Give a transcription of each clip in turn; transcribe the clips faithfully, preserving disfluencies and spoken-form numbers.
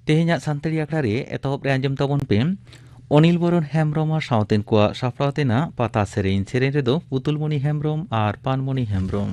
ᱛᱮᱦᱮᱧᱟᱜ ᱥᱟᱱᱛᱟᱲᱤ ᱟᱠᱷᱲᱟ ᱨᱮ ᱮᱛᱚᱦᱚᱵ ᱨᱮ ᱟᱸᱡᱚᱢ ᱛᱟᱵᱚᱱ ᱯᱮ ᱚᱱᱤᱞ ᱵᱚᱨᱚᱱ ᱦᱮᱢᱵᱽᱨᱚᱢ ᱟᱨ ᱥᱟᱶᱛᱮᱱ ᱠᱚᱣᱟᱜ ᱥᱟᱯᱲᱟᱣ ᱛᱮᱱᱟᱜ ᱯᱟᱛᱟ ᱥᱮᱨᱮᱧ᱾ ᱥᱮᱨᱮᱧ ᱨᱮᱫᱚ ᱯᱩᱛᱩᱞᱢᱚᱱᱤ ᱦᱮᱢᱵᱽᱨᱚᱢ ᱟᱨ ᱯᱟᱱᱢᱚᱱᱤ ᱦᱮᱢᱵᱽᱨᱚᱢ᱾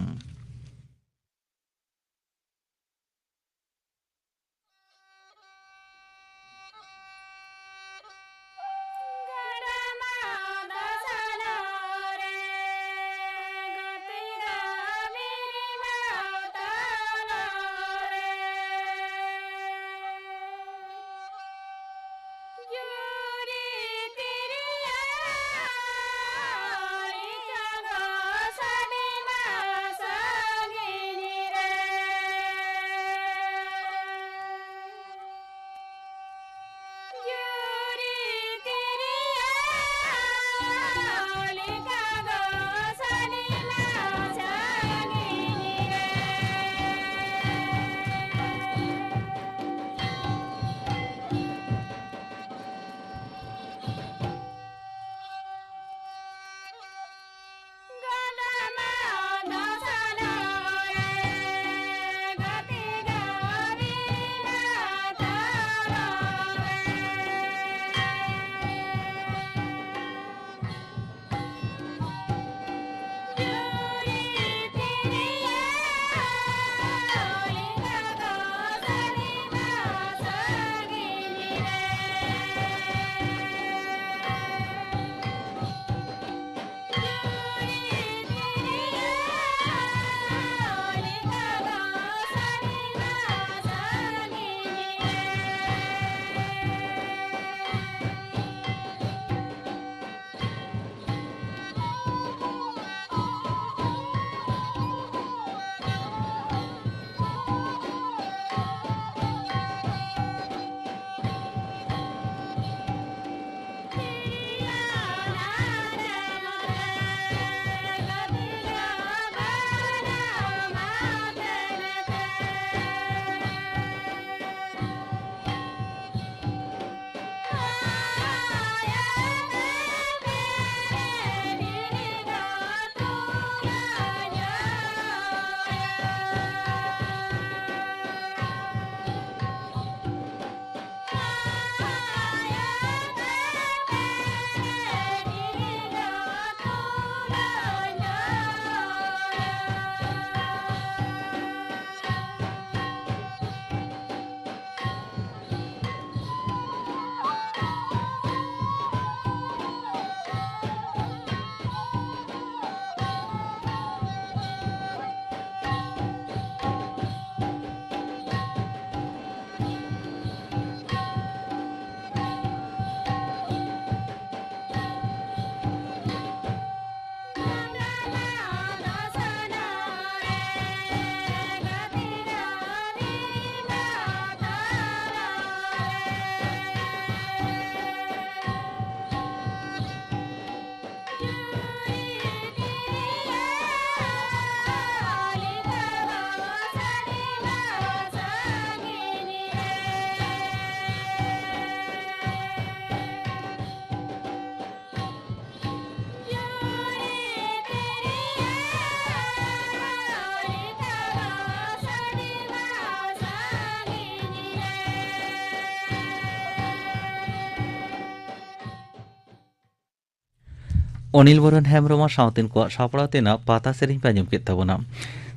ᱚᱱᱤᱞ ᱵᱚᱨᱚᱱ ᱦᱮᱢᱵᱨᱚᱢ ᱟᱨ ᱥᱟᱶᱛᱮᱱ ᱠᱚᱣᱟᱜ ᱥᱟᱯᱲᱟᱣ ᱛᱮᱱᱟᱜ ᱯᱟᱛᱟ ᱥᱮᱨᱮᱧ ᱯᱮ ᱟᱸᱡᱚᱢ ᱠᱮᱫ ᱛᱟᱵᱚᱱᱟ᱾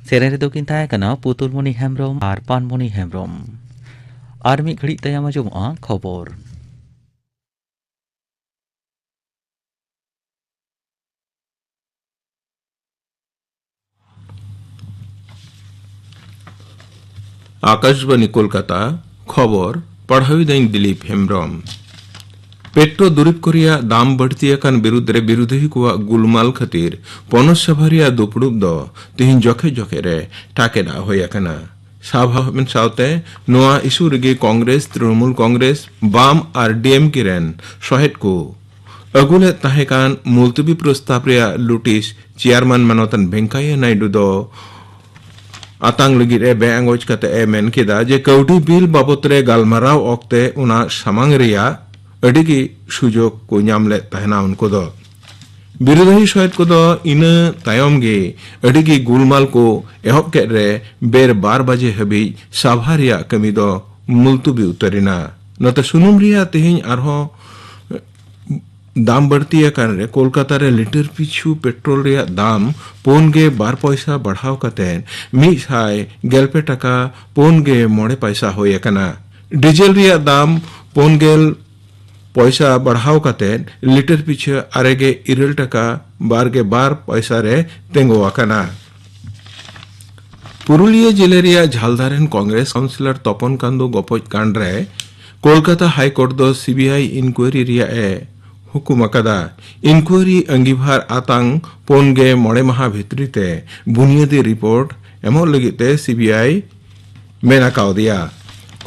ᱥᱮᱨᱮᱧ ᱨᱮᱫᱚ ᱠᱤᱱ ᱛᱟᱦᱮᱸ ᱠᱟᱱᱟ ᱯᱩᱛᱩᱞᱢᱚᱱᱤ ᱦᱮᱢᱵᱨᱚᱢ ᱟᱨ ᱯᱟᱱᱢᱚᱱᱤ ᱦᱮᱢᱵᱨᱚᱢ᱾ ᱟᱨ ᱢᱤᱫ ᱜᱷᱟᱹᱲᱤᱡ ᱛᱟᱭᱚᱢ ᱟᱸᱡᱚᱢᱚᱜᱼᱟ ᱠᱷᱚᱵᱚᱨ᱾ ᱟᱠᱟᱥᱵᱟᱬᱤ ᱠᱳᱞᱠᱟᱛᱟ, ᱠᱷᱚᱵᱚᱨ ᱯᱟᱲᱦᱟᱣᱤᱫᱟᱹᱧ ᱫᱤᱞᱤᱯ ᱦᱮᱢᱵᱨᱚᱢ᱾ ᱯᱮᱴᱨᱳ ᱫᱩᱨᱤᱵᱽ ᱠᱚ ᱨᱮᱭᱟᱜ ᱫᱟᱢ ᱵᱟᱹᱲᱛᱤ ᱟᱠᱟᱱ ᱵᱤᱨᱩᱫᱽ ᱨᱮ ᱵᱤᱨᱩᱫᱷᱤ ᱠᱚᱣᱟᱜ ᱜᱩᱞᱢᱟᱞ ᱠᱷᱟᱹᱛᱤᱨ ᱯᱚᱱᱚᱛ ᱥᱚᱵᱷᱟ ᱨᱮᱭᱟᱜ ᱫᱩᱯᱲᱩᱵ ᱫᱚ ᱛᱤᱦᱤᱧ ᱡᱚᱠᱷᱮ ᱡᱚᱠᱷᱮ ᱨᱮ ᱴᱟᱠᱮᱫ ᱦᱩᱭ ᱟᱠᱟᱱᱟ᱾ ᱥᱟᱵᱷᱟ ᱦᱚᱸ ᱥᱟᱶᱛᱮ ᱱᱚᱣᱟ ᱤᱥᱩ ᱨᱮᱜᱮ ᱠᱚᱝᱜᱨᱮᱥ, ᱛᱨᱤᱱᱢᱩᱞ ᱠᱚᱝᱜᱨᱮᱥ, ᱵᱟᱢ ᱟᱨ ᱰᱤᱮᱢᱠᱮ ᱨᱮᱱ ᱥᱚᱦᱮᱫ ᱠᱚ ᱟᱹᱜᱩ ᱞᱮᱫ ᱛᱟᱦᱮᱸ ᱠᱟᱱ ᱢᱩᱞᱛᱩᱵᱤ ᱯᱨᱚᱥᱛᱟᱵ ᱨᱮᱭᱟᱜ ᱱᱳᱴᱤᱥ ᱪᱮᱭᱟᱨᱢᱮᱱ ᱢᱟᱱᱚᱛᱟᱱ ᱵᱷᱮᱝᱠᱟᱭᱟ ᱱᱟᱭᱰᱩ ᱫᱚ ᱟᱛᱟᱝ ᱞᱟᱹᱜᱤᱫ ᱮ ᱵᱮ ᱟᱸᱜᱚᱪ ᱠᱟᱛᱮ ᱮ ᱢᱮᱱ ᱠᱮᱫᱟ ᱡᱮ ᱠᱟᱹᱣᱰᱤ ᱵᱤᱞ ᱵᱟᱵᱚᱛ ᱨᱮ ᱜᱟᱞᱢᱟᱨᱟᱣ ᱚᱠᱛᱮ ᱚᱱᱟ ᱥᱟᱢᱟᱝ ᱨᱮᱭᱟᱜ ᱟᱹᱰᱤ ᱜᱮ ᱥᱩᱡᱳᱜᱽ ᱠᱚ ᱧᱟᱢ ᱞᱮᱫ ᱛᱟᱦᱮᱱᱟ ᱩᱱᱠᱩ ᱫᱚ᱾ ᱵᱤᱨᱳᱫᱷᱤ ᱥᱚᱦᱮᱫ ᱠᱚᱫᱚ ᱤᱱᱟᱹ ᱛᱟᱭᱚᱢ ᱜᱮ ᱟᱹᱰᱤ ᱜᱮ ᱜᱩᱞᱢᱟᱞ ᱠᱚ ᱮᱦᱚᱵ ᱠᱮᱫ ᱨᱮ ᱵᱮᱨ ᱵᱟᱨ ᱵᱟᱡᱮ ᱦᱟᱹᱵᱤᱡ ᱥᱟᱵᱷᱟ ᱨᱮᱭᱟᱜ ᱠᱟᱹᱢᱤ ᱫᱚ ᱢᱩᱞᱛᱩᱵᱤ ᱩᱛᱟᱹᱨ ᱮᱱᱟ᱾ ᱱᱚᱛᱮ ᱥᱩᱱᱩᱢ ᱨᱮᱭᱟᱜ ᱛᱮᱦᱮᱧ ᱟᱨᱦᱚᱸ ᱫᱟᱢ ᱵᱟᱹᱲᱛᱤ ᱟᱠᱟᱱ ᱨᱮ ᱠᱳᱞᱠᱟᱛᱟ ᱨᱮ ᱞᱤᱴᱟᱨ ᱯᱤᱪᱷᱩ ᱯᱮᱴᱨᱳᱞ ᱨᱮᱭᱟᱜ ᱫᱟᱢ ᱯᱩᱱ ᱜᱮ ᱵᱟᱨ ᱯᱚᱭᱥᱟ ᱵᱟᱲᱦᱟᱣ ᱠᱟᱛᱮ ᱢᱤᱫ ᱥᱟᱭ ᱜᱮᱞ ᱯᱮ ᱴᱟᱠᱟ ᱯᱩᱱ ᱜᱮ ᱢᱚᱬᱮ ᱯᱚᱭᱥᱟ ᱦᱩᱭ ᱟᱠᱟᱱᱟ᱾ ᱰᱤᱡᱮᱞ ᱨᱮᱭᱟᱜ ᱫᱟᱢ ᱯᱩᱱ ᱜᱮᱞ ᱯᱚᱭᱥᱟ ᱵᱟᱲᱦᱟᱣ ᱠᱟᱛᱮ ᱞᱤᱴᱟᱨ ᱯᱤᱪᱷᱟᱹ ᱟᱨᱮ ᱜᱮ ᱤᱨᱟᱹᱞ ᱴᱟᱠᱟ ᱵᱟᱨ ᱜᱮ ᱵᱟᱨ ᱯᱚᱭᱥᱟ ᱨᱮ ᱛᱤᱸᱜᱩ ᱟᱠᱟᱱᱟ᱾ ᱯᱩᱨᱩᱞᱤᱭᱟᱹ ᱡᱮᱞᱟ ᱨᱮᱭᱟᱜ ᱡᱷᱟᱞᱫᱟ ᱨᱮᱱ ᱠᱚᱝᱜᱨᱮᱥ ᱠᱟᱣᱩᱱᱥᱤᱞᱚᱨ ᱛᱚᱯᱚᱱ ᱠᱟᱱᱫᱩ ᱜᱚᱯᱚᱡ ᱠᱟᱸᱰ ᱨᱮ ᱠᱳᱞᱠᱟᱛᱟ ᱦᱟᱭ ᱠᱳᱨᱴ ᱫᱚ ᱥᱤᱵᱤᱟᱭ ᱤᱱᱠᱩᱭᱟᱨᱤ ᱨᱮᱭᱟᱜ ᱮ ᱦᱩᱠᱩᱢ ᱟᱠᱟᱫᱟ᱾ ᱤᱱᱠᱩᱭᱟᱨᱤ ᱟᱺᱜᱤᱵᱷᱟᱨ ᱟᱛᱟᱝ ᱯᱩᱱ ᱜᱮ ᱢᱚᱬᱮ ᱢᱟᱦᱟ ᱵᱷᱤᱛᱨᱤ ᱛᱮ ᱵᱩᱱᱤᱭᱟᱹᱫᱤ ᱨᱤᱯᱳᱨᱴ ᱮᱢᱚᱜ ᱞᱟᱹᱜᱤᱫ ᱛᱮ ᱥᱤᱵᱤᱟᱭ ᱢᱮᱱ ᱟᱠᱟᱣᱫᱮᱭᱟ᱾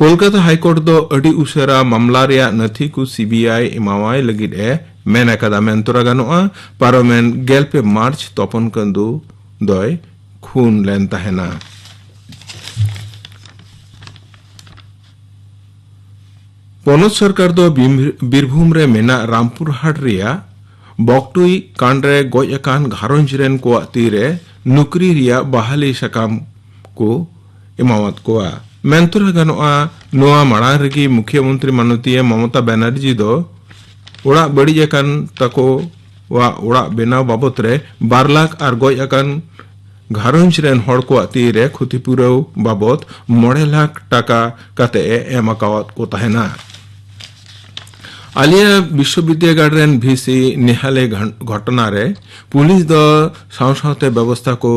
ᱠᱳᱞᱠᱟᱛᱟ ᱦᱟᱭ ᱠᱳᱨᱴ ᱫᱚ ᱟᱹᱰᱤ ᱩᱥᱟᱹᱨᱟ ᱢᱟᱢᱞᱟ ᱨᱮᱭᱟᱜ ᱱᱟᱹᱛᱷᱤ ᱠᱚ ᱥᱤᱵᱤᱟᱭ ᱮᱢᱟᱣᱟᱭ ᱞᱟᱹᱜᱤᱫ ᱮ ᱢᱮᱱ ᱟᱠᱟᱫᱟ᱾ ᱢᱮᱱ ᱛᱚᱨᱟ ᱜᱟᱱᱚᱜᱼᱟ, ᱯᱟᱨᱚᱢᱮᱱ ᱜᱮᱞ ᱯᱮ ᱢᱟᱨᱪ ᱛᱚᱯᱚᱱ ᱠᱟᱹᱱᱫᱩ ᱫᱚᱭ ᱠᱷᱩᱱ ᱞᱮᱱ ᱛᱟᱦᱮᱱᱟ᱾ ᱯᱚᱱᱚᱛ ᱥᱚᱨᱠᱟᱨ ᱫᱚ ᱵᱤᱢ-, ᱵᱤᱨᱵᱷᱩᱢ ᱨᱮ ᱢᱮᱱᱟᱜ ᱨᱟᱢᱯᱩᱨᱦᱟᱴ ᱨᱮᱭᱟᱜ ᱵᱚᱠᱴᱩᱭ ᱠᱟᱸᱰ ᱨᱮ ᱜᱚᱡ ᱟᱠᱟᱱ ᱜᱷᱟᱨᱚᱸᱡᱽ ᱨᱮᱱ ᱠᱚᱣᱟᱜ ᱛᱤᱨᱮ ᱱᱩᱠᱨᱤ ᱨᱮᱭᱟᱜ ᱵᱟᱦᱟᱞᱤ ᱥᱟᱠᱟᱢ ᱠᱚ ᱮᱢᱟᱣᱟᱫ ᱠᱚᱣᱟ᱾ ᱢᱮᱱᱛᱚᱨᱟ ᱜᱟᱱᱚᱜᱼᱟ, ᱱᱚᱣᱟ ᱢᱟᱲᱟᱝ ᱨᱮᱜᱮ ᱢᱩᱠᱷᱭᱟᱹ ᱢᱚᱱᱛᱨᱤ ᱢᱟᱱᱚᱛᱤᱭᱟᱹ ᱢᱚᱢᱚᱛᱟ ᱵᱟᱱᱟᱨᱡᱤ ᱫᱚ ᱚᱲᱟᱜ ᱵᱟᱹᱲᱤᱡ ᱟᱠᱟᱱ ᱛᱟᱠᱚ ᱟᱜ ᱚᱲᱟᱜ ᱵᱮᱱᱟᱣ ᱵᱟᱵᱚᱛ ᱨᱮ ᱵᱟᱨ ᱞᱟᱠᱷ ᱟᱨ ᱜᱚᱡ ᱟᱠᱟᱱ ᱜᱷᱟᱨᱚᱸᱡᱽ ᱨᱮᱱ ᱦᱚᱲ ᱠᱚᱣᱟᱜ ᱛᱤ ᱨᱮ ᱠᱷᱚᱛᱤᱯᱩᱨᱟᱹᱣ ᱵᱟᱵᱚᱛ ᱢᱚᱬᱮ ᱞᱟᱠᱷ ᱴᱟᱠᱟ ᱠᱟᱛᱮ ᱮ ᱮᱢ ᱟᱠᱟᱣᱟᱫ ᱠᱚ ᱛᱟᱦᱮᱱᱟ᱾ ᱟᱞᱤᱭᱟ ᱵᱤᱥᱥᱚᱵᱤᱫᱽᱫᱟᱹᱜᱟᱲ ᱨᱮᱱ ᱵᱷᱤᱥᱤ ᱱᱮᱦᱟᱞᱮ ᱜᱷᱚᱱ-, ᱜᱷᱚᱴᱚᱱᱟ ᱨᱮ ᱯᱩᱞᱤᱥ ᱫᱚ ᱥᱟᱶ ᱥᱟᱶᱛᱮ ᱵᱮᱵᱚᱥᱛᱷᱟ ᱠᱚ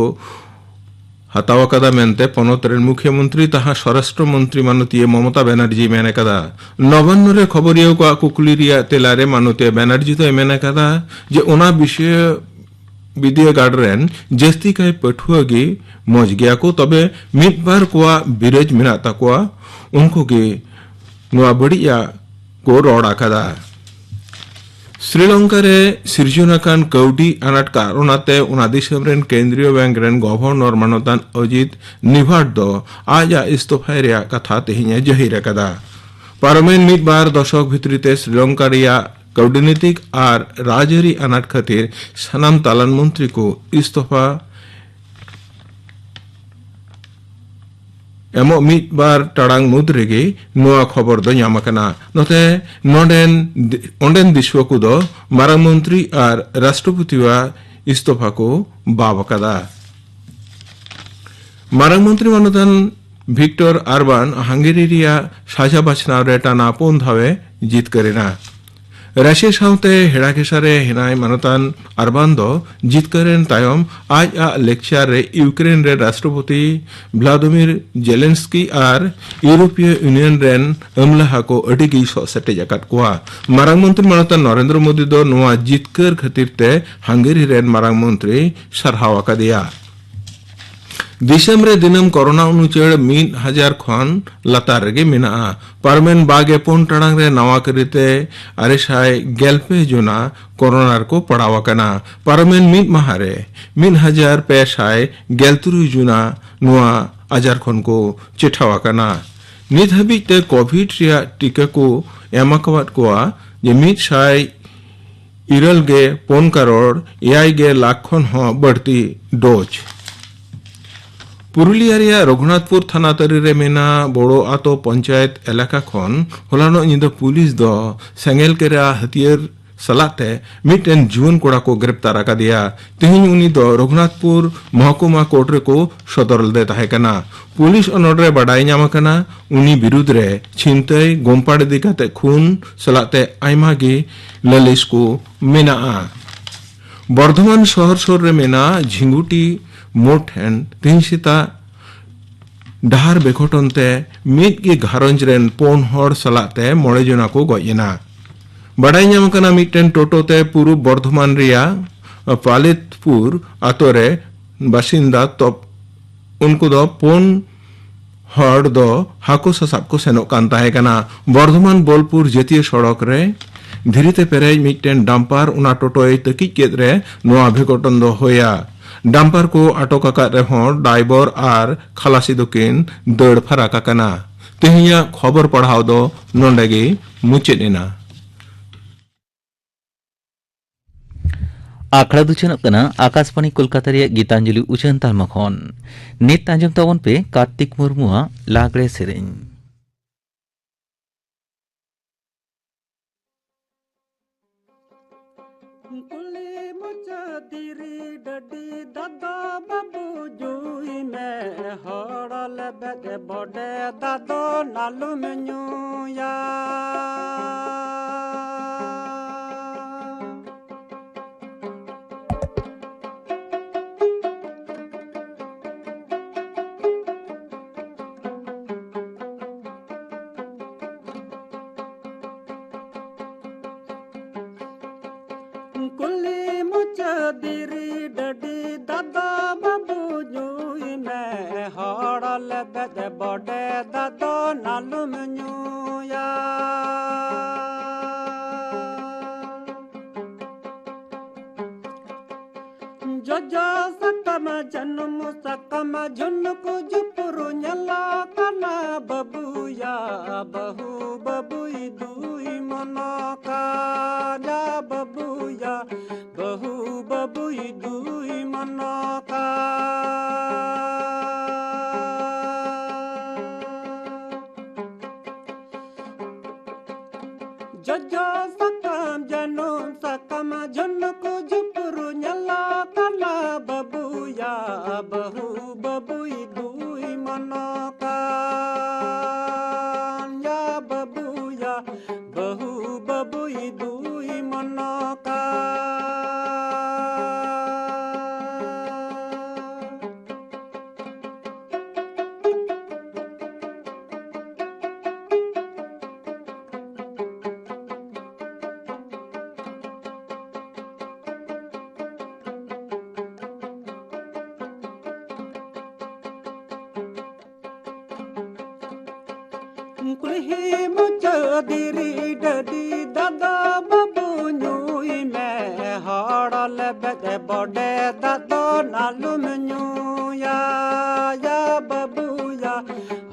ᱦᱟᱛᱟᱣ ᱟᱠᱟᱫᱟ ᱢᱮᱱᱛᱮ ᱯᱚᱱᱚᱛ ᱨᱮᱱ ᱢᱩᱠᱷᱭᱟᱹ ᱢᱚᱱᱛᱨᱤ ᱛᱟᱦᱟ ᱥᱚᱨᱟᱥᱴᱨᱚ ᱢᱚᱱᱛᱨᱤ ᱢᱟᱱᱚᱛᱤᱭᱟᱹ ᱢᱚᱢᱚᱛᱟ ᱵᱟᱱᱟᱨᱡᱤ ᱢᱮᱱ ᱟᱠᱟᱫᱟ᱾ ᱱᱚᱵᱟᱱᱱᱚ ᱨᱮ ᱠᱷᱚᱵᱚᱨᱤᱭᱟᱹ ᱠᱚᱣᱟᱜ ᱠᱩᱠᱞᱤ ᱨᱮᱭᱟᱜ ᱛᱮᱞᱟ ᱨᱮ ᱢᱟᱱᱚᱛᱤᱭᱟᱹ ᱵᱟᱱᱟᱨᱡᱤ ᱫᱚᱭ ᱢᱮᱱ ᱟᱠᱟᱫᱟ ᱡᱮ ᱚᱱᱟ ᱵᱤᱥᱥᱚᱵᱤᱫᱽᱫᱟᱹᱜᱟᱲ ᱨᱮᱱ ᱡᱟᱹᱥᱛᱤ ᱠᱟᱭ ᱯᱟᱹᱴᱷᱩᱣᱟᱹ ᱜᱮ ᱢᱚᱡᱽ ᱜᱮᱭᱟ ᱠᱚ, ᱛᱚᱵᱮ ᱢᱤᱫ ᱵᱟᱨ ᱠᱚᱣᱟᱜ ᱵᱤᱨᱟᱹᱡᱽ ᱢᱮᱱᱟᱜ ᱛᱟᱠᱚᱣᱟ, ᱩᱱᱠᱩ ᱜᱮ ᱱᱚᱣᱟ ᱵᱟᱹᱲᱤᱡᱟᱜ ᱠᱚ ᱨᱚᱲ ᱟᱠᱟᱫᱟ᱾ ᱥᱨᱤᱞᱚᱝᱠᱟ ᱨᱮ ᱥᱤᱨᱡᱚᱱ ᱟᱠᱟᱱ ᱠᱟᱹᱣᱰᱤ ᱟᱱᱟᱴ ᱠᱟᱨᱚᱱᱟᱛᱮ ᱚᱱᱟ ᱫᱤᱥᱚᱢ ᱨᱮᱱ ᱠᱮᱱᱫᱨᱤᱭᱚ ᱵᱮᱝᱠ ᱨᱮᱱ ᱜᱚᱵᱷᱚᱨᱱᱚᱨ ᱢᱟᱱᱚᱛᱟᱱ ᱚᱡᱤᱛ ᱱᱤᱵᱷᱟᱴ ᱫᱚ ᱟᱡᱟᱜ ᱤᱥᱛᱚᱯᱷᱟᱭ ᱨᱮᱭᱟᱜ ᱠᱟᱛᱷᱟ ᱛᱮᱦᱮᱧ ᱮ ᱡᱟᱹᱦᱤᱨ ᱟᱠᱟᱫᱟ᱾ ᱯᱟᱨᱚᱢᱮᱱ ᱢᱤᱫ ᱵᱟᱨ ᱫᱚᱥᱚᱠ ᱵᱷᱤᱛᱨᱤ ᱛᱮ ᱥᱨᱤᱞᱚᱝᱠᱟ ᱨᱮᱭᱟᱜ ᱠᱟᱹᱣᱰᱤᱱᱤᱛᱤᱠ ᱟᱨ ᱨᱟᱡᱽᱟᱹᱨᱤ ᱟᱱᱟᱴ ᱠᱷᱟᱹᱛᱤᱨ ᱥᱟᱱᱟᱢ ᱛᱟᱞᱟᱱ ᱢᱚᱱᱛᱨᱤ ᱠᱚ ᱤᱥᱛᱚᱯᱷᱟ ᱮᱢᱚᱜ ᱢᱤᱫ ᱵᱟᱨ ᱴᱟᱲᱟᱝ ᱢᱩᱫᱽ ᱨᱮᱜᱮ ᱱᱚᱣᱟ ᱠᱷᱚᱵᱚᱨ ᱫᱚ ᱧᱟᱢ ᱟᱠᱟᱱᱟ᱾ ᱱᱚᱛᱮ ᱱᱚᱰᱮᱱ ᱫᱤ-, ᱚᱸᱰᱮᱱ ᱫᱤᱥᱩᱣᱟᱹ ᱠᱚᱫᱚ ᱢᱟᱨᱟᱝ ᱢᱚᱱᱛᱨᱤ ᱟᱨ ᱨᱟᱥᱴᱨᱚᱯᱚᱛᱤᱣᱟᱜ ᱤᱥᱛᱚᱯᱷᱟ ᱠᱚ ᱵᱟᱵ ᱟᱠᱟᱫᱟ᱾ ᱢᱟᱨᱟᱝ ᱢᱚᱱᱛᱨᱤ ᱢᱟᱱᱚᱛᱟᱱ ᱵᱷᱤᱠᱴᱚᱨ ᱟᱨᱵᱟᱱ ᱦᱟᱝᱜᱮᱨᱤ ᱨᱮᱭᱟᱜ ᱥᱟᱡᱟ ᱵᱟᱪᱷᱱᱟᱣ ᱨᱮ ᱴᱟᱱᱟ ᱯᱩᱱ ᱫᱷᱟᱣ ᱮ ᱡᱤᱛᱠᱟᱹᱨ ᱮᱱᱟ᱾ ᱨᱟᱥᱤᱭᱟ ᱥᱟᱶᱛᱮ ᱦᱮᱲᱟ ᱜᱷᱮᱥᱟ ᱨᱮ ᱦᱮᱱᱟᱭ ᱢᱟᱱᱚᱛᱟᱱ ᱟᱨᱵᱟᱱ ᱫᱚ ᱡᱤᱛᱠᱟᱹᱨ ᱮᱱ ᱛᱟᱭᱚᱢ ᱟᱡ ᱟᱜ ᱞᱮᱠᱪᱟᱨ ᱨᱮ ᱤᱭᱩᱠᱨᱮᱱ ᱨᱮ ᱨᱟᱥᱴᱨᱚᱯᱚᱛᱤ ᱵᱷᱞᱟᱫᱤᱢᱤᱨ ᱡᱮᱞᱮᱱᱥᱠᱤ ᱟᱨ ᱤᱭᱩᱨᱳᱯᱤᱭᱚ ᱤᱭᱩᱱᱤᱭᱚᱱ ᱨᱮᱱ ᱟᱹᱢᱞᱟᱦᱟ ᱠᱚ ᱟᱹᱰᱤ ᱜᱮᱭ ᱥᱚᱜ ᱥᱮᱴᱮᱡ ᱟᱠᱟᱫ ᱠᱚᱣᱟ᱾ ᱢᱟᱨᱟᱝ ᱢᱚᱱᱛᱨᱤ ᱢᱟᱱᱚᱛᱟᱱ ᱱᱚᱨᱮᱱᱫᱨᱚ ᱢᱳᱫᱤ ᱫᱚ ᱱᱚᱣᱟ ᱡᱤᱛᱠᱟᱹᱨ ᱠᱷᱟᱹᱛᱤᱨ ᱛᱮ ᱦᱟᱝᱜᱮᱨᱤ ᱨᱮᱱ ᱢᱟᱨᱟᱝ ᱢᱚᱱᱛᱨᱤ ᱥᱟᱨᱦᱟᱣ ᱟᱠᱟᱫᱮᱭᱟ᱾ ᱫᱤᱥᱚᱢ ᱨᱮ ᱫᱤᱱᱟᱹᱢ ᱠᱚᱨᱳᱱᱟ ᱩᱱᱩᱪᱟᱹᱲ ᱢᱤᱫ ᱦᱟᱡᱟᱨ ᱠᱷᱚᱱ ᱞᱟᱛᱟᱨ ᱨᱮᱜᱮ ᱢᱮᱱᱟᱜᱼᱟ᱾ ᱯᱟᱨᱚᱢᱮᱱ ᱵᱟᱜᱮ ᱯᱩᱱ ᱴᱟᱲᱟᱝ ᱨᱮ ᱱᱟᱣᱟ ᱠᱟᱹᱨᱤᱛᱮ ᱟᱨᱮ ᱥᱟᱭ ᱜᱮᱞ ᱯᱮ ᱡᱚᱱᱟ ᱠᱚᱨᱳᱱᱟ ᱨᱮᱠᱚ ᱯᱟᱲᱟᱣ ᱟᱠᱟᱱᱟ᱾ ᱯᱟᱨᱚᱢᱮᱱ ᱢᱤᱫ ᱢᱟᱦᱟ ᱨᱮ ᱢᱤᱫ ᱦᱟᱡᱟᱨ ᱯᱮ ᱥᱟᱭ ᱜᱮᱞ ᱛᱩᱨᱩᱭ ᱡᱚᱱᱟ ᱱᱚᱣᱟ ᱟᱡᱟᱨ ᱠᱷᱚᱱ ᱠᱚ ᱪᱮᱴᱷᱟᱣ ᱟᱠᱟᱱᱟ᱾ ᱱᱤᱛ ᱦᱟᱹᱵᱤᱡ ᱛᱮ ᱠᱳᱵᱷᱤᱰ ᱨᱮᱭᱟᱜ ᱴᱤᱠᱟᱹ ᱠᱚ ᱮᱢ ᱟᱠᱟᱣᱟᱫ ᱠᱚᱣᱟ ᱡᱮ ᱢᱤᱫ ᱥᱟᱭ ᱤᱨᱟᱹᱞ ᱜᱮ ᱯᱩᱱ ᱠᱟᱨᱳᱲ ᱮᱭᱟᱭ ᱜᱮ ᱞᱟᱠᱷ ᱠᱷᱚᱱ ᱦᱚᱸ ᱵᱟᱹᱲᱛᱤ ᱰᱳᱡᱽ᱾ ᱯᱩᱨᱩᱞᱤᱭᱟ ᱨᱮᱭᱟᱜ ᱨᱚᱜᱷᱩᱱᱟᱛᱷᱯᱩᱨ ᱛᱷᱟᱱᱟ ᱛᱟᱹᱨᱤ ᱨᱮ ᱢᱮᱱᱟᱜ ᱵᱚᱲᱚ ᱟᱛᱳ ᱯᱚᱧᱪᱟᱭᱮᱛ ᱮᱞᱟᱠᱟ ᱠᱷᱚᱱ ᱦᱚᱞᱟᱱᱚᱜ ᱧᱤᱫᱟᱹ ᱯᱩᱞᱤᱥ ᱫᱚ ᱥᱮᱸᱜᱮᱞ ᱠᱮᱨᱟ ᱦᱟᱹᱛᱭᱟᱹᱨ ᱥᱟᱞᱟᱜ ᱛᱮ ᱢᱤᱫᱴᱮᱱ ᱡᱩᱣᱟᱹᱱ ᱠᱚᱲᱟ ᱠᱚ ᱜᱨᱮᱯᱛᱟᱨ ᱟᱠᱟᱫᱮᱭᱟ᱾ ᱛᱮᱦᱮᱧ ᱩᱱᱤ ᱫᱚ ᱨᱚᱜᱷᱩᱱᱟᱛᱷᱯᱩᱨ ᱢᱚᱦᱠᱩᱢᱟ ᱠᱳᱨᱴ ᱨᱮᱠᱚ ᱥᱚᱫᱚᱨ ᱞᱮᱫᱮ ᱛᱟᱦᱮᱸ ᱠᱟᱱᱟ᱾ ᱯᱩᱞᱤᱥ ᱚᱱᱚᱞ ᱨᱮ ᱵᱟᱰᱟᱭ ᱧᱟᱢ ᱟᱠᱟᱱᱟ, ᱩᱱᱤ ᱵᱤᱨᱩᱫᱽ ᱨᱮ ᱪᱷᱤᱱᱛᱟᱹᱭ, ᱜᱚᱢᱯᱟᱲ ᱤᱫᱤ ᱠᱟᱛᱮ ᱠᱷᱩᱱ ᱥᱟᱞᱟᱜ ᱛᱮ ᱟᱭᱢᱟ ᱜᱮ ᱞᱟᱹᱞᱤᱥ ᱠᱚ ᱢᱮᱱᱟᱜᱼᱟ᱾ ᱵᱚᱨᱫᱷᱚᱢᱟᱱ ᱥᱚᱦᱚᱨ ᱥᱩᱨ ᱨᱮ ᱢᱮᱱᱟᱜ ᱡᱷᱤᱸᱜᱩᱴᱤ ᱢᱳᱲ ᱴᱷᱮᱱ ᱛᱮᱦᱮᱧ ᱥᱮᱛᱟᱜ ᱰᱟᱦᱟᱨ ᱵᱮᱠᱷᱚᱴᱚᱱ ᱛᱮ ᱢᱤᱫ ᱜᱮ ᱜᱷᱟᱨᱚᱸᱡᱽ ᱨᱮᱱ ᱯᱩᱱ ᱦᱚᱲ ᱥᱟᱞᱟᱜ ᱛᱮ ᱢᱚᱬᱮ ᱡᱚᱱᱟ ᱠᱚ ᱜᱚᱡ ᱮᱱᱟ᱾ ᱵᱟᱰᱟᱭ ᱧᱟᱢ ᱟᱠᱟᱱᱟ, ᱢᱤᱫᱴᱮᱱ ᱴᱳᱴᱳ ᱛᱮ ᱯᱩᱨᱩᱵ ᱵᱚᱨᱫᱷᱚᱢᱟᱱ ᱨᱮᱭᱟᱜ ᱯᱟᱞᱤᱛᱯᱩᱨ ᱟᱛᱳ ᱨᱮ ᱵᱟᱥᱤᱱᱫᱟ ᱛᱚᱯ-, ᱩᱱᱠᱩ ᱫᱚ ᱯᱩᱱ ᱦᱚᱲ ᱫᱚ ᱦᱟᱹᱠᱩ ᱥᱟᱥᱟᱵ ᱠᱚ ᱥᱮᱱᱚᱜ ᱠᱟᱱ ᱛᱟᱦᱮᱸ ᱠᱟᱱᱟ᱾ ᱵᱚᱨᱫᱷᱚᱢᱟᱱ ᱵᱳᱞᱯᱩᱨ ᱡᱟᱹᱛᱤᱭᱟᱹ ᱥᱚᱲᱚᱠ ᱨᱮ ᱫᱷᱤᱨᱤ ᱛᱮ ᱯᱮᱨᱮᱡ ᱢᱤᱫᱴᱮᱱ ᱰᱟᱢᱯᱟᱨ ᱚᱱᱟ ᱴᱳᱴᱳᱭ ᱛᱟᱹᱠᱤᱡ ᱠᱮᱫ ᱨᱮ ᱱᱚᱣᱟ ᱵᱷᱮᱠᱚᱴᱚᱱ ᱫᱚ ᱦᱩᱭᱟ᱾ ᱰᱟᱢᱯᱟᱨ ᱠᱚ ᱟᱴᱚᱠ ᱟᱠᱟᱫ ᱨᱮᱦᱚᱸ ᱰᱟᱭᱵᱚᱨ ᱟᱨ ᱠᱷᱟᱞᱟᱥᱤ ᱫᱚᱠᱤᱱ ᱫᱟᱹᱲ ᱯᱷᱟᱨᱟᱠ ᱟᱠᱟᱱᱟ᱾ ᱛᱮᱦᱮᱧᱟᱜ ᱠᱷᱚᱵᱚᱨ ᱯᱟᱲᱦᱟᱣ ᱫᱚ ᱱᱚᱰᱮ ᱜᱮ ᱢᱩᱪᱟᱹᱫ ᱮᱱᱟ᱾ ᱟᱠᱷᱲᱟ ᱫᱚ ᱪᱟᱞᱟᱜ ᱠᱟᱱᱟ ᱟᱠᱟᱥᱵᱟᱬᱤ ᱠᱳᱞᱠᱟᱛᱟ ᱨᱮᱭᱟᱜ ᱜᱤᱛᱟᱧᱡᱚᱞᱤ ᱩᱪᱷᱟᱹᱱ ᱛᱟᱞᱢᱟ ᱠᱷᱚᱱ᱾ ᱱᱤᱛ ᱟᱸᱡᱚᱢ ᱛᱟᱵᱚᱱ ᱯᱮ ᱠᱟᱨᱛᱤᱠ ᱢᱩᱨᱢᱩᱣᱟᱜ ᱞᱟᱜᱽᱲᱮ ᱥᱮᱨᱮᱧ᱾ ᱠᱩᱞᱦᱤ ᱢᱩᱪᱟᱹᱫ ᱫᱷᱤᱨᱤ ᱰᱟᱹᱰᱤ ᱫᱟᱫᱟ ᱵᱟᱹᱵᱩ ᱡᱩᱭ ᱢᱮ, ᱦᱚᱲ ᱞᱮᱵᱮᱫ ᱵᱚᱰᱮ ᱫᱟᱫᱚ ᱱᱟᱞᱩᱢ ᱧᱩᱭᱟ᱾ ᱠᱩᱞᱦᱤ ᱢᱩᱪᱟᱹᱫ ᱫᱷᱤᱨᱤ ᱰᱟᱹᱰᱤ ᱫᱟᱫᱟ ᱵᱟᱹᱵᱩ ᱧᱩᱭ ᱢᱮ, ᱦᱚᱲ ᱞᱮᱵᱮᱫ ᱵᱚᱰᱮ ᱫᱟᱫᱚ ᱱᱟᱞᱩᱢ ᱧᱩᱭᱟ᱾ ᱡᱚᱡᱚ ᱥᱟᱠᱟᱢ, ᱡᱟᱹᱱᱩᱢ ᱥᱟᱠᱟᱢ, ᱡᱷᱩᱱᱩᱠ ᱡᱩᱯᱩᱨ ᱧᱮᱞᱚᱜ ᱠᱟᱱᱟ ᱵᱟᱹᱵᱩᱭᱟ, ᱵᱟᱹᱦᱩ ᱵᱟᱹᱵᱩᱭ ᱫᱩᱭ ᱢᱚᱱᱚ ᱠᱟᱡᱟ ᱵᱟᱹᱵᱩᱭᱟ, ᱵᱟᱹᱦᱩ ᱵᱟᱹᱵᱩᱭ ᱫᱩᱭ ᱢᱚᱱᱚ ᱠᱟ᱾ ᱡᱚᱡᱚ ᱥᱟᱠᱟᱢ ᱡᱟᱹᱱᱩᱢ ᱡᱷᱚᱱᱩᱠ ᱡᱷᱩᱯᱩᱨ ᱧᱮᱞᱚᱜ ᱠᱟᱱᱟ ᱵᱟᱹᱵᱩᱭᱟ, ᱵᱟᱹᱦᱩ ᱵᱟᱹᱵᱩᱭ ᱫᱩᱭ ᱢᱚᱱᱚ ᱠᱟᱱ, ᱭᱟ ᱵᱟᱹᱵᱩᱭᱟ, ᱵᱟᱹᱦᱩ ᱵᱟᱹᱵᱩᱭ ᱫᱩᱭ ᱢᱚᱱᱚ ᱠᱟᱱ᱾ ᱠᱩᱞᱦᱤ ᱢᱩᱪᱟᱹᱫ ᱫᱷᱤᱨᱤ ᱰᱟᱹᱰᱤ ᱫᱟᱜ ᱫᱚ ᱵᱟᱹᱵᱩ ᱧᱩᱭ ᱢᱮ, ᱦᱚᱲ ᱞᱮᱵᱮᱫ ᱵᱚᱰᱮ ᱫᱟᱜ ᱫᱚ ᱟᱞᱚᱢ ᱧᱩᱭᱟ, ᱭᱟ ᱵᱟᱹᱵᱩᱭᱟ,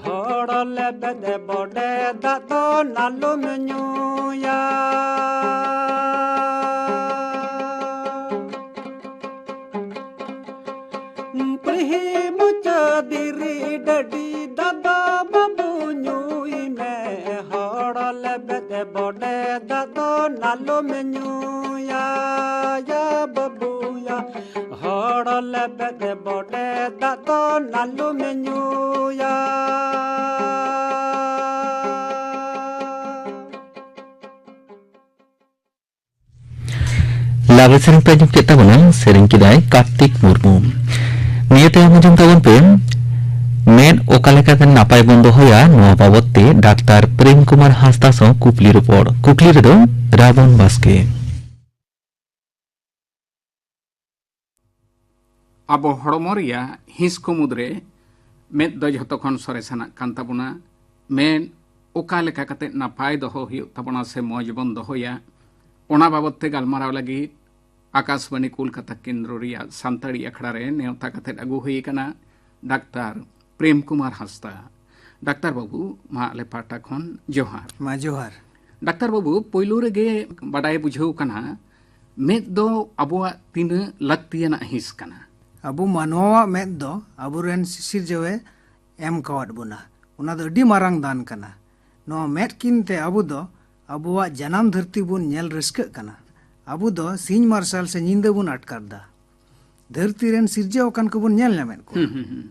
ᱦᱚᱲ ᱞᱮᱵᱮᱫ ᱵᱚᱰᱮ ᱫᱟᱜ ᱫᱚ ᱟᱞᱚᱢ ᱧᱩᱭᱟ᱾ ᱯᱤᱲᱦᱤ ᱢᱩᱪᱟᱹᱫ ᱫᱷᱤᱨᱤ ᱰᱟᱹᱰᱤ ᱫᱟᱜ ᱫᱚ ᱵᱟᱹᱵᱩ ᱧᱩᱭ ᱢᱮ, ᱦᱚᱲ ᱞᱮᱵᱮᱫ ᱵᱚᱰᱮ ᱫᱟᱜ ᱫᱚ ᱟᱞᱚᱢ ᱧᱩᱭᱟ, ᱭᱟ ᱵᱟᱹᱵᱩᱭᱟ, ᱦᱚᱲ ᱞᱮᱵᱮᱫ ᱵᱚᱰᱮ ᱫᱟᱜ ᱫᱚ ᱟᱞᱚᱢ ᱧᱩᱭᱟ᱾ ᱞᱟᱜᱽᱲᱮ ᱥᱮᱨᱮᱧ ᱯᱮ ᱟᱸᱡᱚᱢ ᱠᱮᱫ ᱛᱟᱵᱚᱱᱟ, ᱥᱮᱨᱮᱧ ᱠᱮᱫᱟᱭ ᱠᱟᱨᱛᱤᱠ ᱢᱩᱨᱢᱩ᱾ ᱱᱤᱭᱟᱹ ᱛᱟᱭᱚᱢ ᱟᱸᱡᱚᱢ ᱛᱟᱵᱚᱱ ᱯᱮ, ᱢᱮᱫ ᱚᱠᱟ ᱞᱮᱠᱟᱛᱮ ᱱᱟᱯᱟᱭ ᱵᱚᱱ ᱫᱚᱦᱚᱭᱟ, ᱱᱚᱣᱟ ᱵᱟᱵᱚᱛ ᱛᱮ ᱰᱟᱠᱛᱟᱨ ᱯᱨᱮᱢ ᱠᱩᱢᱟᱨ ᱦᱟᱸᱥᱫᱟ ᱥᱟᱶ ᱠᱩᱠᱞᱤ ᱨᱚᱯᱚᱲ᱾ ᱠᱩᱠᱞᱤ ᱨᱮᱫᱚ ᱨᱟᱵᱚᱱ ᱵᱟᱥᱠᱮ᱾ ᱟᱵᱚ ᱦᱚᱲᱢᱚ ᱨᱮᱭᱟᱜ ᱦᱤᱸᱥ ᱠᱚ ᱢᱩᱫᱽᱨᱮ ᱢᱮᱫ ᱫᱚ ᱡᱷᱚᱛᱚ ᱠᱷᱚᱱ ᱥᱚᱨᱮᱥᱟᱱᱟᱜ ᱠᱟᱱ ᱛᱟᱵᱚᱱᱟ᱾ ᱢᱮᱫ ᱚᱠᱟ ᱞᱮᱠᱟ ᱠᱟᱛᱮ ᱱᱟᱯᱟᱭ ᱫᱚᱦᱚ ᱦᱩᱭᱩᱜ ᱛᱟᱵᱚᱱᱟ ᱥᱮ ᱢᱚᱡᱽ ᱵᱚᱱ ᱫᱚᱦᱚᱭᱟ, ᱚᱱᱟ ᱵᱟᱵᱚᱛ ᱛᱮ ᱜᱟᱞᱢᱟᱨᱟᱣ ᱞᱟᱹᱜᱤᱫ ᱟᱠᱟᱥᱵᱟᱬᱤ ᱠᱳᱞᱠᱟᱛᱟ ᱠᱮᱱᱫᱨᱚ ᱨᱮᱭᱟᱜ ᱥᱟᱱᱛᱟᱲᱤ ᱟᱠᱷᱲᱟ ᱨᱮ ᱱᱮᱣᱛᱟ ᱠᱟᱛᱮ ᱟᱹᱜᱩ ᱦᱩᱭ ᱟᱠᱟᱱᱟ ᱰᱟᱠᱛᱟᱨ ᱯᱨᱮᱢ ᱠᱩᱢᱟᱨ ᱦᱟᱸᱥᱫᱟ᱾ ᱰᱟᱠᱛᱟᱨ ᱵᱟᱹᱵᱩ, ᱢᱟ ᱟᱞᱮ ᱯᱟᱦᱴᱟ ᱠᱷᱚᱱ ᱡᱚᱦᱟᱨ᱾ ᱢᱟ ᱡᱚᱦᱟᱨ᱾ ᱰᱟᱠᱛᱟᱨ ᱵᱟᱹᱵᱩ, ᱯᱳᱭᱞᱳ ᱨᱮᱜᱮ ᱵᱟᱰᱟᱭ ᱵᱩᱡᱷᱟᱹᱣ ᱠᱟᱱᱟ, ᱢᱮᱫ ᱫᱚ ᱟᱵᱚᱣᱟᱜ ᱛᱤᱱᱟᱹᱜ ᱞᱟᱹᱠᱛᱤᱭᱟᱱᱟᱜ ᱦᱤᱸᱥ ᱠᱟᱱᱟ? ᱟᱵᱚ ᱢᱟᱱᱣᱟᱣᱟᱜ ᱢᱮᱫ ᱫᱚ ᱟᱵᱚᱨᱮᱱ ᱥᱤᱥᱤᱨᱡᱟᱹᱣᱮ ᱮᱢ ᱠᱟᱣᱟᱫ ᱵᱚᱱᱟ᱾ ᱚᱱᱟ ᱫᱚ ᱟᱹᱰᱤ ᱢᱟᱨᱟᱝ ᱫᱟᱱ ᱠᱟᱱᱟ᱾ ᱱᱚᱣᱟ ᱢᱮᱫ ᱠᱤᱱ ᱛᱮ ᱟᱵᱚ ᱫᱚ ᱟᱵᱚᱣᱟᱜ ᱡᱟᱱᱟᱢ ᱫᱷᱟᱹᱨᱛᱤ ᱵᱚᱱ ᱧᱮᱞ ᱨᱟᱹᱥᱠᱟᱹᱜ ᱠᱟᱱᱟ᱾ ᱟᱵᱚ ᱫᱚ ᱥᱤᱧ ᱢᱟᱨᱥᱟᱞ ᱥᱮ ᱧᱤᱫᱟᱹ ᱵᱚᱱ ᱟᱴᱠᱟᱨ ᱫᱟ᱾ ᱫᱷᱟᱹᱨᱛᱤ ᱨᱮᱱ ᱥᱤᱨᱡᱟᱹᱣ ᱟᱠᱟᱱ ᱠᱚᱵᱚᱱ ᱧᱮᱞ ᱧᱟᱢᱮᱫ ᱠᱚᱣᱟ᱾ ᱦᱩᱸ, ᱦᱩᱸ, ᱦᱩᱸ᱾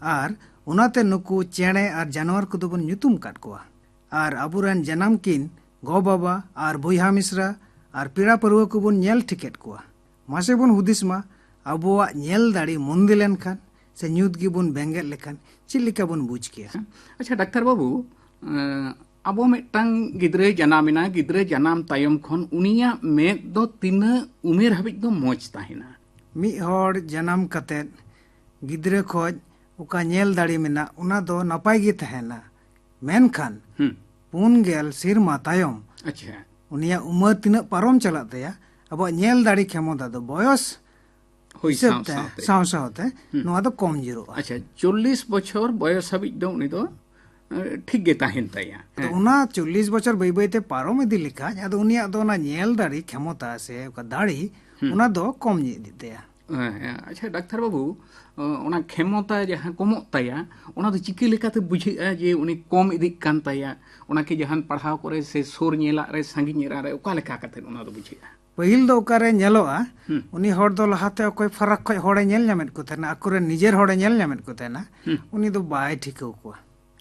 ᱟᱨ ᱚᱱᱟᱛᱮ ᱱᱩᱠᱩ ᱪᱮᱬᱮ ᱟᱨ ᱡᱟᱱᱣᱟᱨ ᱠᱚᱫᱚ ᱵᱚᱱ ᱧᱩᱛᱩᱢ ᱟᱠᱟᱫ ᱠᱚᱣᱟ᱾ ᱟᱨ ᱟᱵᱚᱨᱮᱱ ᱡᱟᱱᱟᱢ ᱠᱤᱱ ᱜᱚ ᱵᱟᱵᱟ ᱟᱨ ᱵᱚᱭᱦᱟ ᱢᱤᱥᱨᱟ ᱟᱨ ᱯᱮᱲᱟ ᱯᱟᱹᱨᱣᱟᱹ ᱠᱚᱵᱚᱱ ᱧᱮᱞ ᱴᱷᱤᱠᱮᱫ ᱠᱚᱣᱟ᱾ ᱢᱟᱥᱮ ᱵᱚᱱ ᱦᱩᱫᱤᱥ ᱢᱟ, ᱟᱵᱚᱣᱟᱜ ᱧᱮᱞ ᱫᱟᱲᱮ ᱢᱚᱱᱫᱤ ᱞᱮᱱᱠᱷᱟᱱ ᱥᱮ ᱧᱩᱛ ᱜᱮᱵᱚᱱ ᱵᱮᱸᱜᱮᱫ ᱞᱮᱠᱷᱟᱱ ᱪᱮᱫ ᱞᱮᱠᱟ ᱵᱚᱱ ᱵᱩᱡᱽ ᱠᱮᱭᱟ? ᱟᱪᱪᱷᱟ ᱰᱟᱠᱛᱟᱨ ᱵᱟᱹᱵᱩ, ᱮᱸ, ᱟᱵᱚ ᱢᱤᱫᱴᱟᱝ ᱜᱤᱫᱽᱨᱟᱹᱭ ᱡᱟᱱᱟᱢ ᱮᱱᱟ, ᱜᱤᱫᱽᱨᱟᱹ ᱡᱟᱱᱟᱢ ᱛᱟᱭᱚᱢ ᱠᱷᱚᱱ ᱩᱱᱤᱭᱟᱜ ᱢᱮᱫ ᱫᱚ ᱛᱤᱱᱟᱹᱜ ᱩᱢᱮᱨ ᱦᱟᱹᱵᱤᱡ ᱫᱚ ᱢᱚᱡᱽ ᱛᱟᱦᱮᱱᱟ? ᱢᱤᱫ ᱦᱚᱲ ᱡᱟᱱᱟᱢ ᱠᱟᱛᱮᱫ ᱜᱤᱫᱽᱨᱟᱹ ᱠᱷᱚᱡ ᱚᱠᱟ ᱧᱮᱞ ᱫᱟᱲᱮ ᱢᱮᱱᱟᱜ, ᱚᱱᱟ ᱫᱚ ᱱᱟᱯᱟᱭ ᱜᱮ ᱛᱟᱦᱮᱱᱟ᱾ ᱢᱮᱱᱠᱷᱟᱱ ᱦᱩᱸ᱾ ᱯᱩᱱ ᱜᱮᱞ ᱥᱮᱨᱢᱟ ᱛᱟᱭᱚᱢ ᱟᱪᱪᱷᱟ᱾ ᱩᱱᱤᱭᱟᱜ ᱩᱢᱟᱹᱨ ᱛᱤᱱᱟᱹᱜ ᱯᱟᱨᱚᱢ ᱪᱟᱞᱟᱜ ᱛᱟᱭᱟ, ᱟᱵᱚᱣᱟᱜ ᱧᱮᱞ ᱫᱟᱲᱮ ᱠᱷᱮᱢᱚᱛᱟ ᱫᱚ ᱵᱚᱭᱚᱥ ᱦᱩᱭ ᱦᱤᱥᱟᱹᱵ ᱥᱟᱶ ᱛᱮ, ᱥᱟᱶᱛᱮ᱾ ᱥᱟᱶ ᱥᱟᱶᱛᱮ ᱦᱩᱸ᱾ ᱱᱚᱣᱟ ᱫᱚ ᱠᱚᱢ ᱡᱳᱨᱚᱜᱼᱟ᱾ ᱟᱪᱪᱷᱟ, ᱪᱚᱞᱞᱤᱥ ᱵᱚᱪᱷᱚᱨ ᱵᱚᱭᱚᱥ ᱦᱟᱹᱵᱤᱡ ᱫᱚ ᱩᱱᱤ ᱫᱚ, ᱮ, ᱴᱷᱤᱠ ᱜᱮ ᱛᱟᱦᱮᱱ ᱛᱟᱭᱟ᱾ ᱟᱫᱚ ᱦᱮᱸ᱾ ᱚᱱᱟ ᱪᱚᱞᱞᱤᱥ ᱵᱚᱪᱷᱚᱨ ᱵᱟᱹᱭ ᱵᱟᱹᱭ ᱛᱮ ᱯᱟᱨᱚᱢ ᱤᱫᱤ ᱞᱮᱠᱷᱟᱡ, ᱟᱫᱚ ᱩᱱᱤᱭᱟᱜ ᱫᱚ ᱚᱱᱟ ᱧᱮᱞ ᱫᱟᱲᱮ ᱠᱷᱮᱢᱚᱛᱟ ᱥᱮ ᱚᱠᱟ ᱫᱟᱲᱮ, ᱦᱩᱸ᱾ ᱚᱱᱟ ᱫᱚ ᱠᱚᱢ ᱤᱫᱤᱜ ᱛᱟᱭᱟ᱾ ᱦᱮᱸ, ᱦᱮᱸ᱾ ᱟᱪᱪᱷᱟ, ᱰᱟᱠᱛᱟᱨ ᱵᱟᱹᱵᱩ, ᱚ, ᱚᱱᱟ ᱠᱷᱮᱢᱚᱛᱟ ᱡᱟᱦᱟᱸ ᱠᱚᱢᱚᱜ ᱛᱟᱭᱟ, ᱚᱱᱟ ᱫᱚ ᱪᱤᱠᱟᱹ ᱞᱮᱠᱟᱛᱮ ᱵᱩᱡᱷᱟᱹᱜᱼᱟ ᱡᱮ ᱩᱱᱤ ᱠᱚᱢ ᱤᱫᱤᱜ ᱠᱟᱱ ᱛᱟᱭᱟ? ᱚᱱᱟ ᱠᱤ ᱡᱟᱦᱟᱱ ᱯᱟᱲᱦᱟᱣ ᱠᱚᱨᱮ ᱥᱮ ᱥᱩᱨ ᱧᱮᱞᱟᱜ ᱨᱮ, ᱥᱟᱺᱜᱤᱧ ᱧᱮᱞᱟᱜ ᱨᱮ, ᱚᱠᱟ ᱞᱮᱠᱟ ᱠᱟᱛᱮ ᱚᱱᱟ ᱫᱚ ᱵᱩᱡᱷᱟᱹᱜᱼᱟ? ᱯᱟᱹᱦᱤᱞ ᱫᱚ ᱚᱠᱟᱨᱮ ᱧᱮᱞᱚᱜᱼᱟ, ᱦᱩᱸ᱾ ᱩᱱᱤ ᱦᱚᱲ ᱫᱚ ᱞᱟᱦᱟᱛᱮ ᱚᱠᱚᱭ ᱯᱷᱟᱨᱟᱠ ᱠᱷᱚᱡ ᱦᱚᱲᱮ ᱧᱮᱞ ᱧᱟᱢᱮᱫ ᱠᱚ ᱛᱟᱦᱮᱱᱟ, ᱟᱠᱚᱨᱮᱱ ᱱᱤᱡᱮᱨ ᱦᱚᱲᱮ ᱧᱮᱞ ᱧᱟᱢᱮᱫ ᱠᱚ ᱛᱟᱦᱮᱱᱟ, ᱦᱩᱸ᱾ ᱩᱱᱤ ᱫᱚ ᱵᱟᱭ ᱴᱷᱤᱠᱟᱹᱣ ᱠᱚᱣᱟ᱾